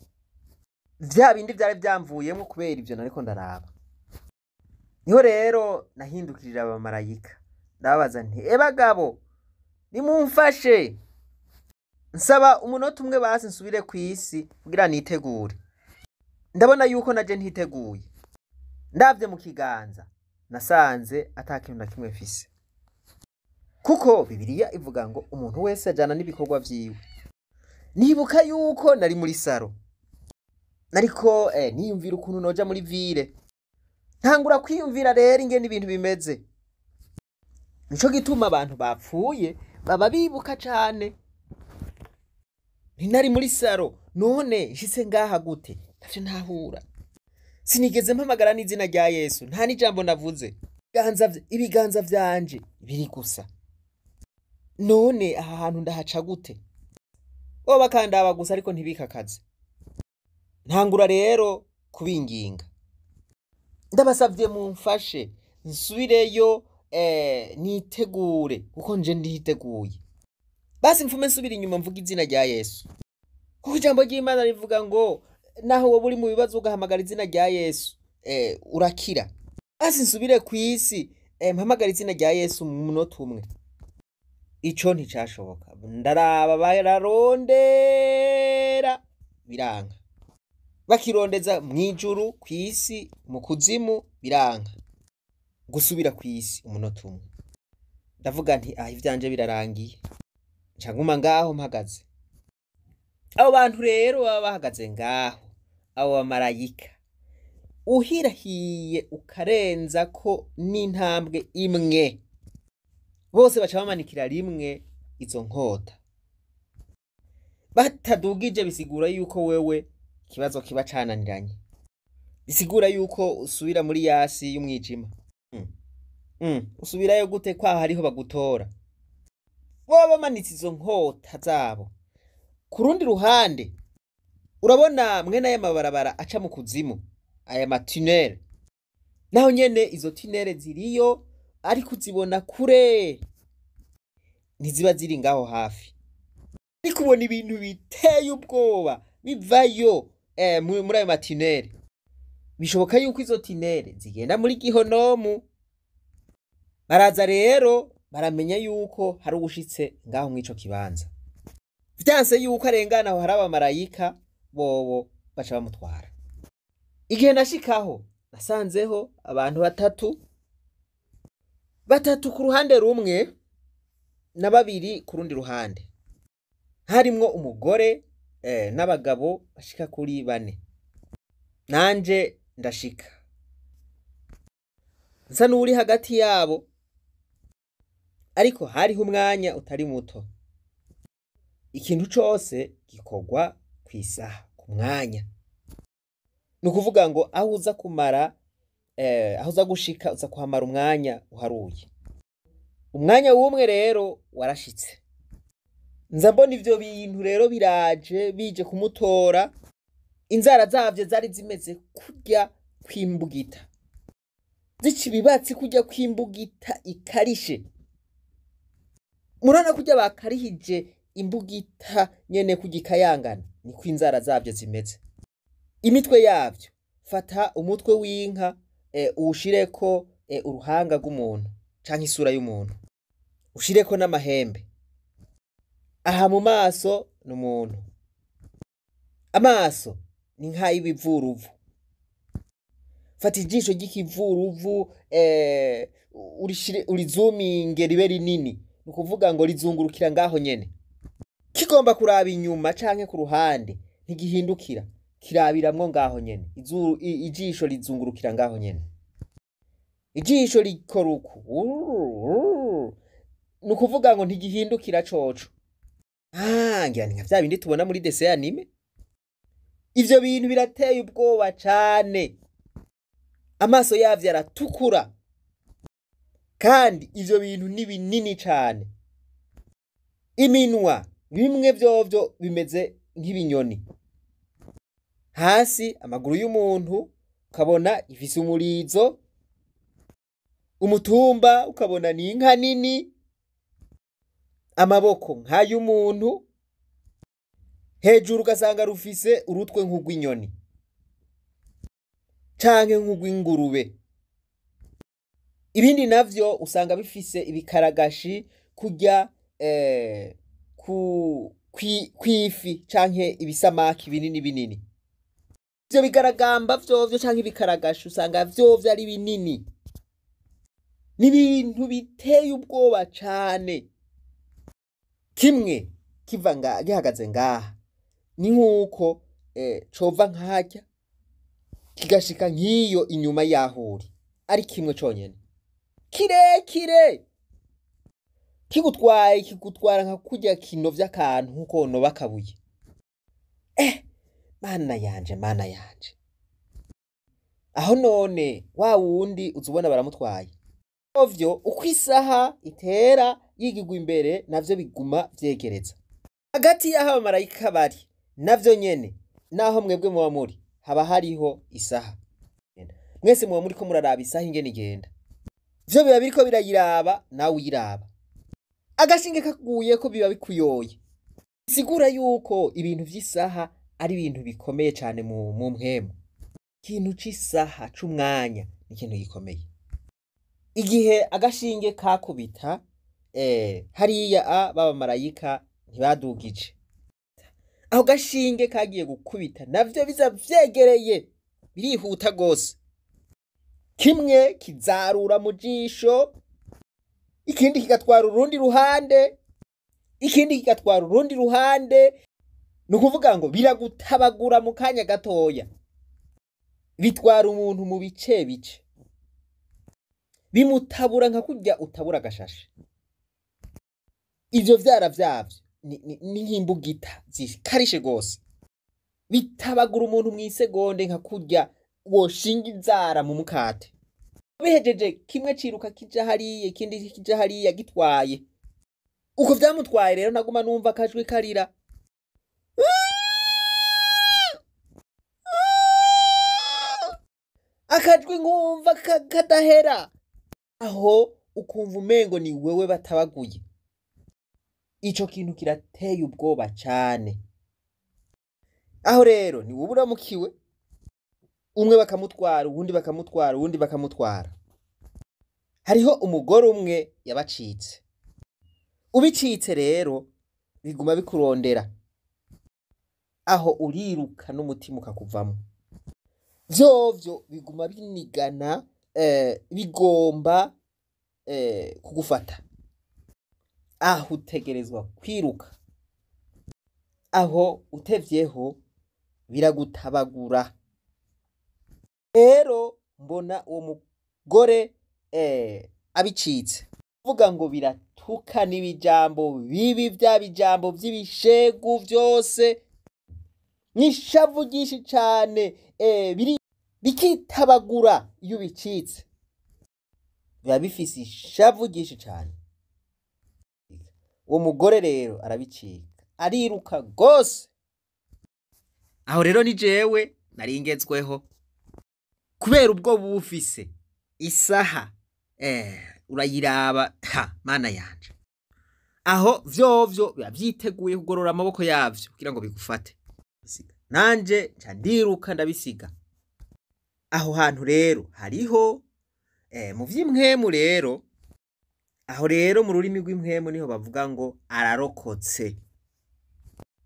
Vya bindi vyari vyamvuyemwo kubera ivyo nariko ndaraba. Niho rero nahindukirira abamarayika, ndababaza nti ebagabo, nimumfashe, nsaba umunota umwe basi nsubire kw'isi kugira nitegure. Ndabona yuko naje ntiteguye. Ndavye mu kiganza nasanze ata kintu na kimwe mfise, kuko Bibiliya ivuga ngo umuntu wese ajana n'ibikorwa vyiwe. Nibuka yuko nari muri saro, nariko niyumvira ukuntu noja muri ville. Ntangura kwiyumvira rero ingene ibintu bimeze. Nico gituma abantu bapfuye baba bibuka cane. Ntinari muri saro, none nshitse ngaha gute? Ntavyo ntahura. Sinigeze mpamagara n'izina rya Yesu, nta n'ijambo navuze. Ibiganza vyanje biri gusa. None aha hantu ndahaca gute? Bo bakandaba gusa ariko ntibikakaze. Ntangura rero kubinginga. Ndabasavye mumfashe nsubireyo, nitegure kuko nje nditeguye. Basi mfume nsubira inyuma mvuga izina rya Yesu. Kuko ijambo ry'Imana rivuga ngo naho wowe uri mu bibazo ugahamagara izina rya Yesu, urakira. Basi nsubire kw'isi, mpamagara izina rya Yesu mu munota umwe. Ico nticashoboka. Ndaraba bararondera biranka. Bakirondeza mw'ijuru, kw'isi, mu kuzimu biranka. Gusubira kw'isi umunota umwe. Ndavuga nti ah, ivyanje birarangiye. Nca nguma ngaho mpagaze. Abo bantu rero baba bahagaze ngaho, abo bamarayika, uhirahiye ukarenza ko n'intambwe imwe, bose baca bamanikira rimwe izo nkota. Batadugije bisigura yuko wewe ikibazo kiba cananiranye. Bisigura yuko usubira muri yasi y'umwijima. Usubirayo gute kwa hariho bagutora? Bo bamanitse izo nkota zabo. Ku rundi ruhande urabona mwene aya mabarabara aca mu kuzimu, aya matunere. Naho nyene izo tunere ziriyo, ariko uzibona kure, ntiziba ziri ngaho hafi. Ariko ubona ibintu biteye ubwoba bivayo muri ayo matunere. Bishoboka yuko izo tunere zigenda muri gihonomu. Baraza rero baramenya yuko hari uwushitse ngaho mw'ico kibanza. Vyanse yuko arengana aho hari abamarayika, bobo baca bamutwara. Igihe nashikaho nasanzeho abantu batatu ku ruhande rumwe na babiri ku rundi ruhande. Harimwo umugore n'abagabo bashika kuri bane. Nanje ndashika nsa n'uri hagati yabo, ariko hariho umwanya utari muto. Ikintu cose gikorwa kw'isaha, ku mwanya. Ni ukuvuga ngo aho uza kumara, aho uza gushika uza kuhamara umwanya uharuye. Umwanya w'umwe rero warashitse. Nza mbona ivyo bintu rero biraje bije kumutora. Inzara zavyo zari zimeze kurya kwimbugita, zica ibibatsi kurya kwimbugita ikarishe. Murabona kurya bakarihije imbugita nyene kugikayangana, niko inzara zavyo zimeze. Imitwe yavyo, fata umutwe w'inka, uwushireko uruhanga rw'umuntu canke isura y'umuntu, ushireko n'amahembe. Aha mu maso ni umuntu, amaso ni nk'ay'ibivuruvu. Fata ijisho ry'ikivuruvu, urizuminge ribe rinini, ni ukuvuga ngo rizungurukira ngaho nyene. Kigomba kuraba inyuma canke ku ruhande, ntigihindukira, kirabiramwo ngaho nyene. Ijisho rizungurukira ngaho nyene. Ijisho rikora uku, ni ukuvuga ngo ntigihindukira coco. Ngira ni nka vya bindi tubona muri dessin anime. Ivyo bintu birateye ubwoba cane. Amaso yavyo aratukura, kandi ivyo bintu ni binini cane. Iminwa bimwe vyovyo bimeze nk'ibinyoni. Hasi amaguru y'umuntu ukabona ifise umurizo, umutumba ukabona ni inka nini, amaboko nk'ay'umuntu, hejuru ugasanga rufise urutwe nk'urw'inyoni canke nk'urw'ingurube. Ibindi navyo usanga bifise ibikaragashi kurya kw'ifi canke ibisamaki binini binini. Ivyo bigaragamba vyovyo canke ibikaragashi usanga vyovyo ari binini. Ni ibintu biteye ubwoba cane. Kimwe kiva nga gihagaze ngaha ni nkuko cova nkaharya Kigashika nk'iyo inyuma y'aho uri, ari kimwe conyene kirekire, kigutwaye, kigutwara nka kurya kinovye akantu, nkuko wonoba akabuye. Mana yanje, mana yanje! Aho none wa wundi uza ubona baramutwaye. Ovyo uko isaha itera yigigwa imbere, navyo biguma vyegereza hagati y'aho abamarayika bari, navyo nyene naho mwebwe muba muri, haba hariho isaha. Mwese muba muriko muraraba isaha ingene igenda, vyo biba biriko birayiraba, nawe uyiraba. Agashinge kaguyeko biba bikuyoye. Bisigura yuko ibintu vy'isaha ari ibintu bikomeye cane mu mpwemu. Ikintu c'isaha, c'umwanya, ni ikintu gikomeye. Igihe agashinge kakubita hariya a b'abamarayika ntibadugije, aho gashinge kagiye gukubita, navyo biza vyegereye, birihuta gose. Kimwe kizarura mu jisho, ikindi kigatwara urundi ruhande, ikindi kigatwara urundi ruhande. Ni ukuvuga ngo biragutabagura mu kanya gatoya, bitwara umuntu mu bice bice, bimutabura nka kurya utabura agashashe. Ivyo vyara vyavyo ni nk'imbugita zikarishe gose, bitabagura umuntu mw'isegonde nka kurya woshinga inzara mu mukate. Bihejeje, kimwe ciruka kija hariya, ikindi kija hariya gitwaye. Uko vyamutwaye rero, naguma numva akajwi karira, akajwi nkumva kadahera. Aho ukumva umengo ni wewe batabaguye. Ico kintu kirateye ubwoba cane. Aho rero ni wowe uramukiwe, umwe bakamutwara, uwundi bakamutwara, uwundi bakamutwara. Hariho umugore umwe yabacitse. Ubicitse rero biguma bikurondera, aho uriruka n'umutima ukakuvamo. Vyovyo biguma binigana, bigomba kugufata. Aho utegerezwa kwiruka, aho utevyeho biragutabagura. Rero mbona uwo mugore abicitse, vuga ngo biratuka n'ibijambo bibi, vya bijambo vy'ibishegu vyose n'ishavu ryinshi cane, biri bikitabagura. Iyo ubicitse biba bifise ishavu ryinshi cane. Uwo mugore rero arabicika, ariruka gose. Aho rero ni jewe nari ngezweho, kubera ubwo bufise isaha urayiraba. Ha, mana yanje! Aho vyovyo biba vyiteguye kugorora amaboko yavyo kugira ngo bigufate. Nanje nca ndiruka, ndabisiga aho hantu. Rero hariho mu vy'impwemu rero, aho rero mu rurimi rw'impwemu niho bavuga ngo ararokotse.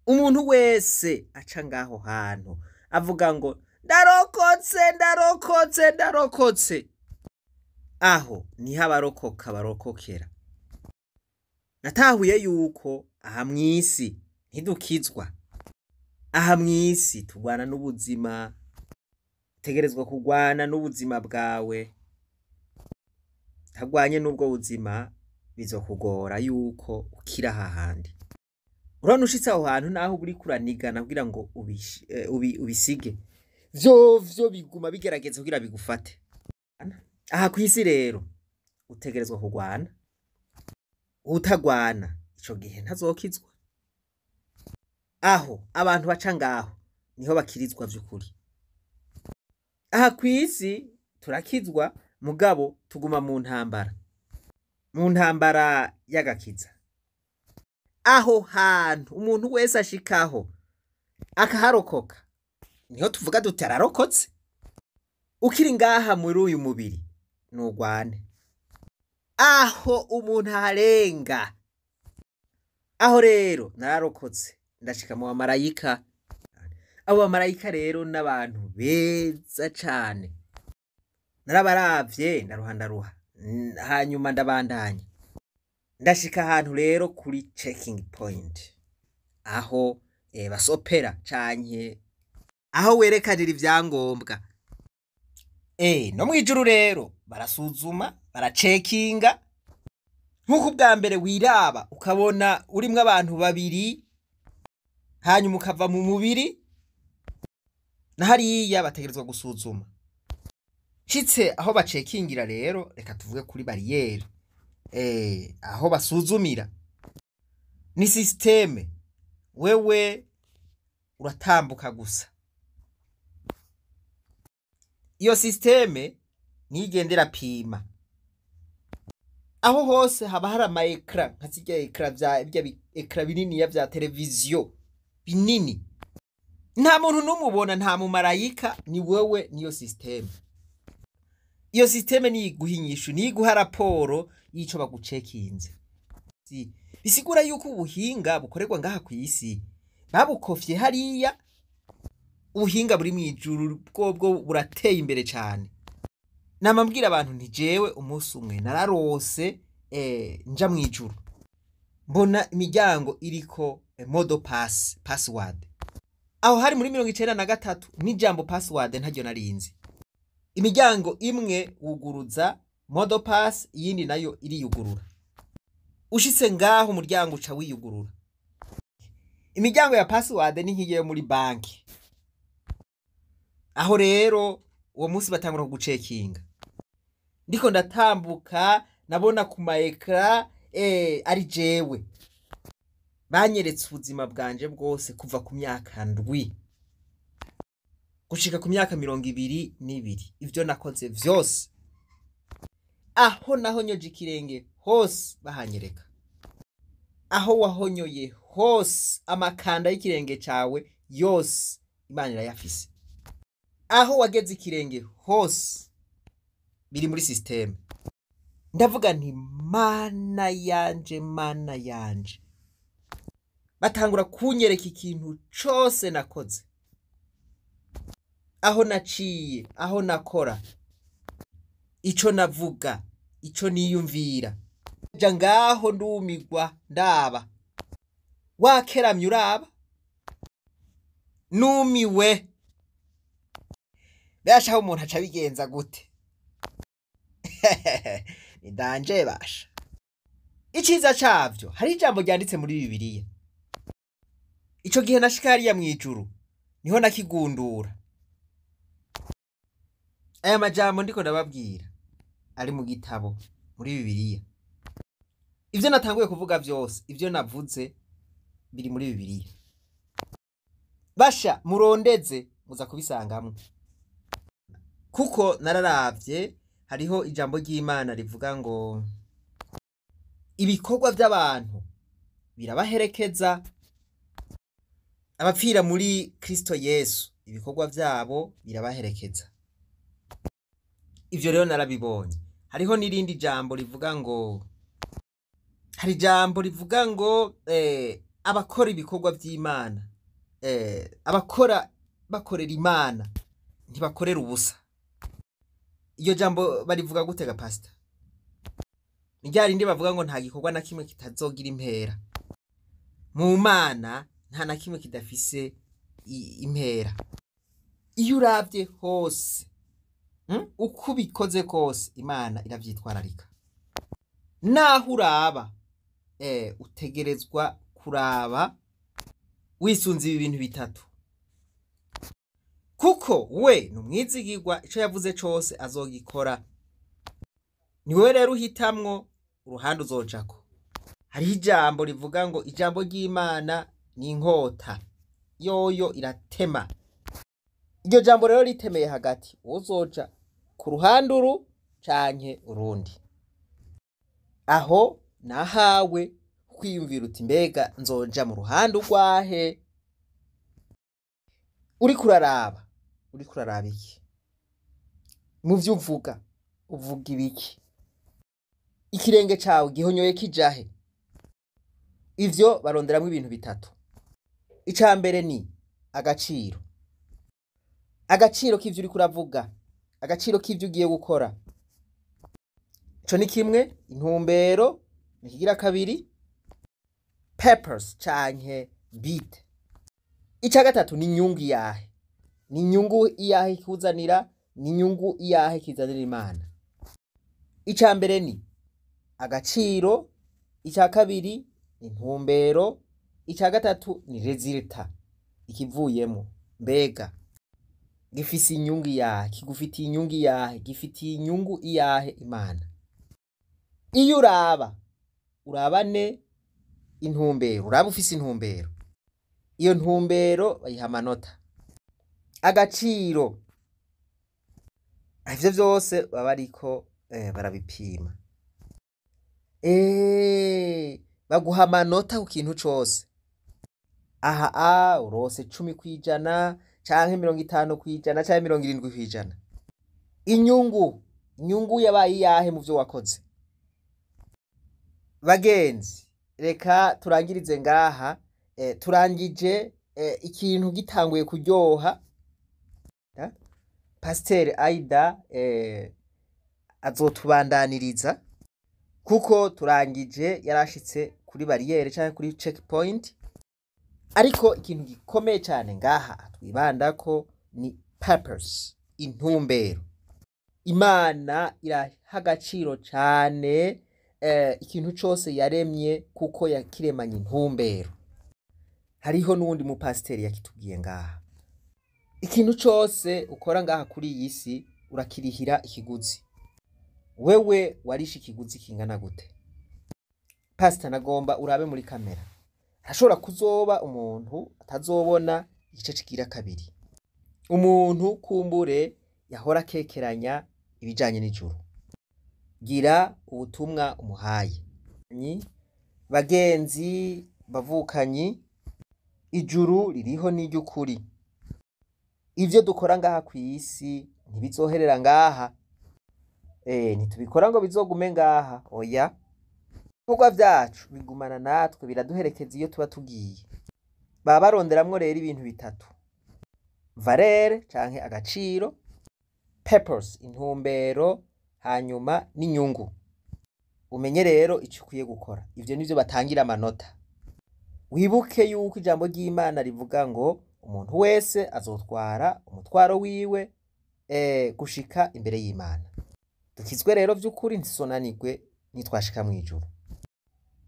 Umuntu wese aca ngaho hantu avuga ngo ndarokotse, ndarokotse, ndarokotse. Aho niho abarokoka barokokera. Natahuye yuko aha mw'isi ntidukizwa, aha mw'isi turwana n'ubuzima. Utegerezwa kurwana n'ubuzima bwawe. Utagwanye n'ubwo buzima bizokugora yuko ukira hahandi. Urabona ushitse aho hantu, naho uba uriko uranigana kugira ngo ubisige, vyovyo biguma bigerageza kugira bigufate. Aha kw'isi rero utegerezwa kurwana. Utagwana ico gihe ntazokizwa. Aho abantu baca ngaho niho bakirizwa vy'ukuri. Aha kw'isi turakizwa, mugabo tuguma mu ntambara, mu ntambara y'agakiza. Aho hantu umuntu wese ashikaho akaharokoka, niho tuvuga duti ararokotse. Ukiri ngaha muri uyu mubiri nugwane. Aho umuntu aharenga, aho rero nararokotse, ndashika mu bamarayika. Abo bamarayika rero n'abantu beza cane. Narabaravye, ndaruha, ndaruha, hanyuma ndabandanya, ndashika ahantu rero kuri checking point, aho basopera canke aho werekanira ivyangombwa. No mwijuru rero barasuzuma, baracekinga. Nk'uko ubwa mbere wiraba ukabona urimwo abantu babiri, hanyuma ukava mu mubiri, na hariya bategerezwa gusuzuma. Nshitse aho bacekingira rero, reka tuvuge kuri bariyeri, aho basuzumira ni système, wewe uratambuka gusa. Iyo système niyo igenda irapima. Aho hose haba hari ama écran, nka zirya écran vya birya écran bininiya vya televiziyo binini. Nta muntu n'umwe ubona, nta mumarayika, ni wewe niyo système. Iyo système niyo iguha inyishu, niyo iguha raporo y'ico bagucekinze. Bisigura yuko ubuhinga bukorerwa ngaha kw'isi babukofye hariya. Ubuhinga buri mw'ijuru bwobwo burateye imbere cane. Nama mbwira abantu nti jewe umunsi umwe nararose nja mw'ijuru, mbona imiryango iriko mot de passe, password. Aho hari muri 93, n'ijambo password ntaryo narinzi. Imiryango imwe wuguruza mot de passe, iyindi nayo iriyugurura. Ushitse ngaho umuryango uca wiyugurura. Imiryango ya password ni nk'iyo muri banki. Aho rero uwo munsi batangura kugucekinga. Ndiko ndatambuka nabona ku ma écran ari jewe. Banyeretse ubuzima bwanje bwose kuva ku myaka 7 gushika ku myaka 22, ivyo nakoze vyose, aho nahonyoje ikirenge hose bahanyereka, aho wahonyoye hose, amakanda y'ikirenge cawe yose Imana irayafise, aho wageze ikirenge hose biri muri système. Ndavuga nti: "Mana yanje, Mana yanje!" Batangura kunyereka ikintu cose nakoze, aho naciye, aho nakora, ico navuga, ico niyumvira. Ja ngaho ndumigwa, ndaba wakeramye uraba, numiwe. Basha, aho umuntu aca bigenza gute? Ni danger basha. Iciza cavyo, hari ijambo ryanditse muri Bibiliya. Ico gihe nashika hariya mw'ijuru niho nakigundura. Aya majambo ndiko ndababwira ari mu gitabo muri Bibiliya. Ivyo natanguye kuvuga vyose, ivyo navuze biri muri Bibiliya. Basha, murondeze muza kubisangamwo, kuko nararavye hariho ijambo ry'Imana rivuga ngo ibikorwa by'abantu birabaherekeza. Abapfira muri Kristo Yesu, ibikorwa vyabo birabaherekeza. Ivyo rero narabibonye. Hariho n'irindi jambo rivuga ngo, hari ijambo rivuga ngo abakora ibikorwa vy'Imana, abakora bakorera Imana ntibakorera ubusa. Iryo jambo barivuga gute ga pastor? Ni rya rindi bavuga ngo nta gikorwa na kimwe kitazogira impera mu Mana, nta na kimwe kidafise impera. Iyo uravye hose, uko ubikoze kose, Imana iravyitwararika. Naho uraba, utegerezwa kuraba wisunze ibi bintu bitatu, kuko we ni umwizigirwa, ico yavuze cose azogikora. Ni wewe rero uhitamwo uruhande uzojako. Hariho ijambo rivuga ngo ijambo ry'Imana ni inkota, yoyo iratema. Iryo jambo rero ritemeye hagati, uzoja ku ruhande uru canke urundi. Aho nahawe kwiyumvira uti: "Mbega nzoja mu ruhande urwahe?" Uriko uraraba, uriko uraraba iki mu vyo uvuga? Uvuga ibiki? Ikirenge cawe gihonyoye kijahe? Ivyo baronderamwo ibintu bitatu. Ica mbere ni agaciro, agaciro k'ivyo uriko uravuga, agaciro k'ivyo ugiye gukora. Ico ni kimwe. Intumbero ni ikigira kabiri, purpose canke but. Ica gatatu ni inyungu iyahe, ni inyungu iyahe ikuzanira. Ni inyungu iyahe kizanira Imana? Icya mbere ni agaciro, icya kabiri ni intumbero, icya gatatu ni résultat, ikivuyemo. Mbega gifise inyungu iyahe? Kigufitiye inyungu iyahe? Gifitiye inyungu iyahe Imana? Iyo uraba, urabane intumbero, uraba ufise intumbero, iyo ntumbero bayiha amanota. Agaciro, ivyo vyose baba bariko barabipima. Baguha amanota ku kintu cose. Aha a urose 10% canke 50% canke 70%. Inyungu yabaye iyahe mu vyo wakoze? Bagenzi, reka turangirize ngaha. Turangije ikintu gitanguye kuryoha. Pasiteri Aida azotubandaniriza, kuko turangije yarashitse kuri barrière canke kuri checkpoint. Ariko ikintu gikomeye cyane ngaha twibandako ni purpose, intumbero. Imana iraha agaciro cyane ikintu cose yaremye, kuko yakiremanye intumbero. Hariho n'uwundi mupasiteri yakitubwiye ngaha: ikintu cose ukora ngaha kuri iyi si urakirihira ikiguzi. Wewe warishe ikiguzi kingana gute? Pasita, nagomba urabe muri kamera. Hashobora kuzoba umuntu atazobona igice kigira kabiri, umuntu kumbure yahora akekeranya ibijanye n'ijuru. Gira ubutumwa umuhaye. Bagenzi, bavukanyi, ijuru ririho n'iry'ukuri. Ivyo dukora ngaha kw'isi ntibizoherera ngaha. Ntitubikora ngo bizogume ngaha, oya. Ibikorwa vyacu bigumana natwe, biraduherekeza iyo tuba tugiye. Baba baronderamwo rero ibintu bitatu: valeur canke agaciro, purpose, intumbero, hanyuma n'inyungu. Umenye rero ico ukwiye gukora. Ivyo nivyo batangira amanota. Wibuke yuko ijambo ry'Imana rivuga ngo umuntu wese azotwara umutwaro wiwe gushika imbere y'Imana. Dukizwe rero vy'ukuri, ntisonanirwe nitwashika mw'ijuru.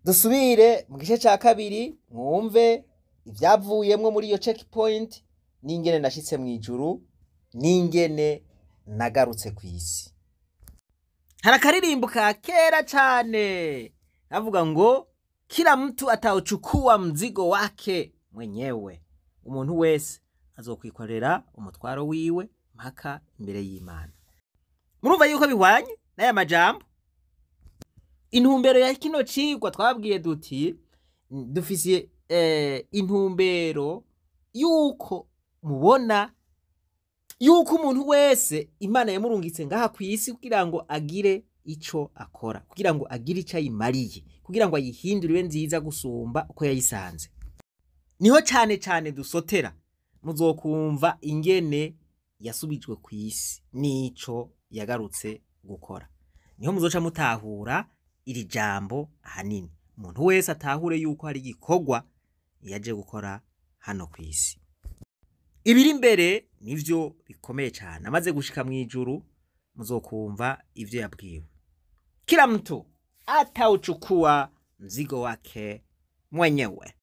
Dusubire mu gice ca kabiri, mwumve ivyavuyemwo muri iyo checkpoint, n'ingene nashitse mw'ijuru, n'ingene nagarutse kw'isi. Hari akaririmbo ka kera cane kavuga ngo "Kila mtu atauchukua mzigo wake mwenyewe." Umuntu wese azokwikorera umutwaro wiwe mpaka imbere y'Imana. Murumva yuko bihwanye n'aya majambo. Intumbero ya kino cigwa, twabwiye duti dufise intumbero yuko mubona yuko umuntu wese Imana yamurungitse ngaha kw'isi kugira ngo agire ico akora, kugira ngo agire ico ayimariye, kugira ngo ayihindure ibe nziza gusumba uko yayisanze. Niho cane cane dusotera. Muzokumva ingene yasubijwe kw'isi n'ico yagarutse gukora. Niho muzoca mutahura iri jambo ahanini. Umuntu wese atahure yuko hari igikorwa yaje gukora hano kw'isi. Ibiri imbere nivyo bikomeye cane. Amaze gushika mw'ijuru, muzokumva ivyo yabwiwe. Kila mtu atauchukua mzigo wake mwenyewe.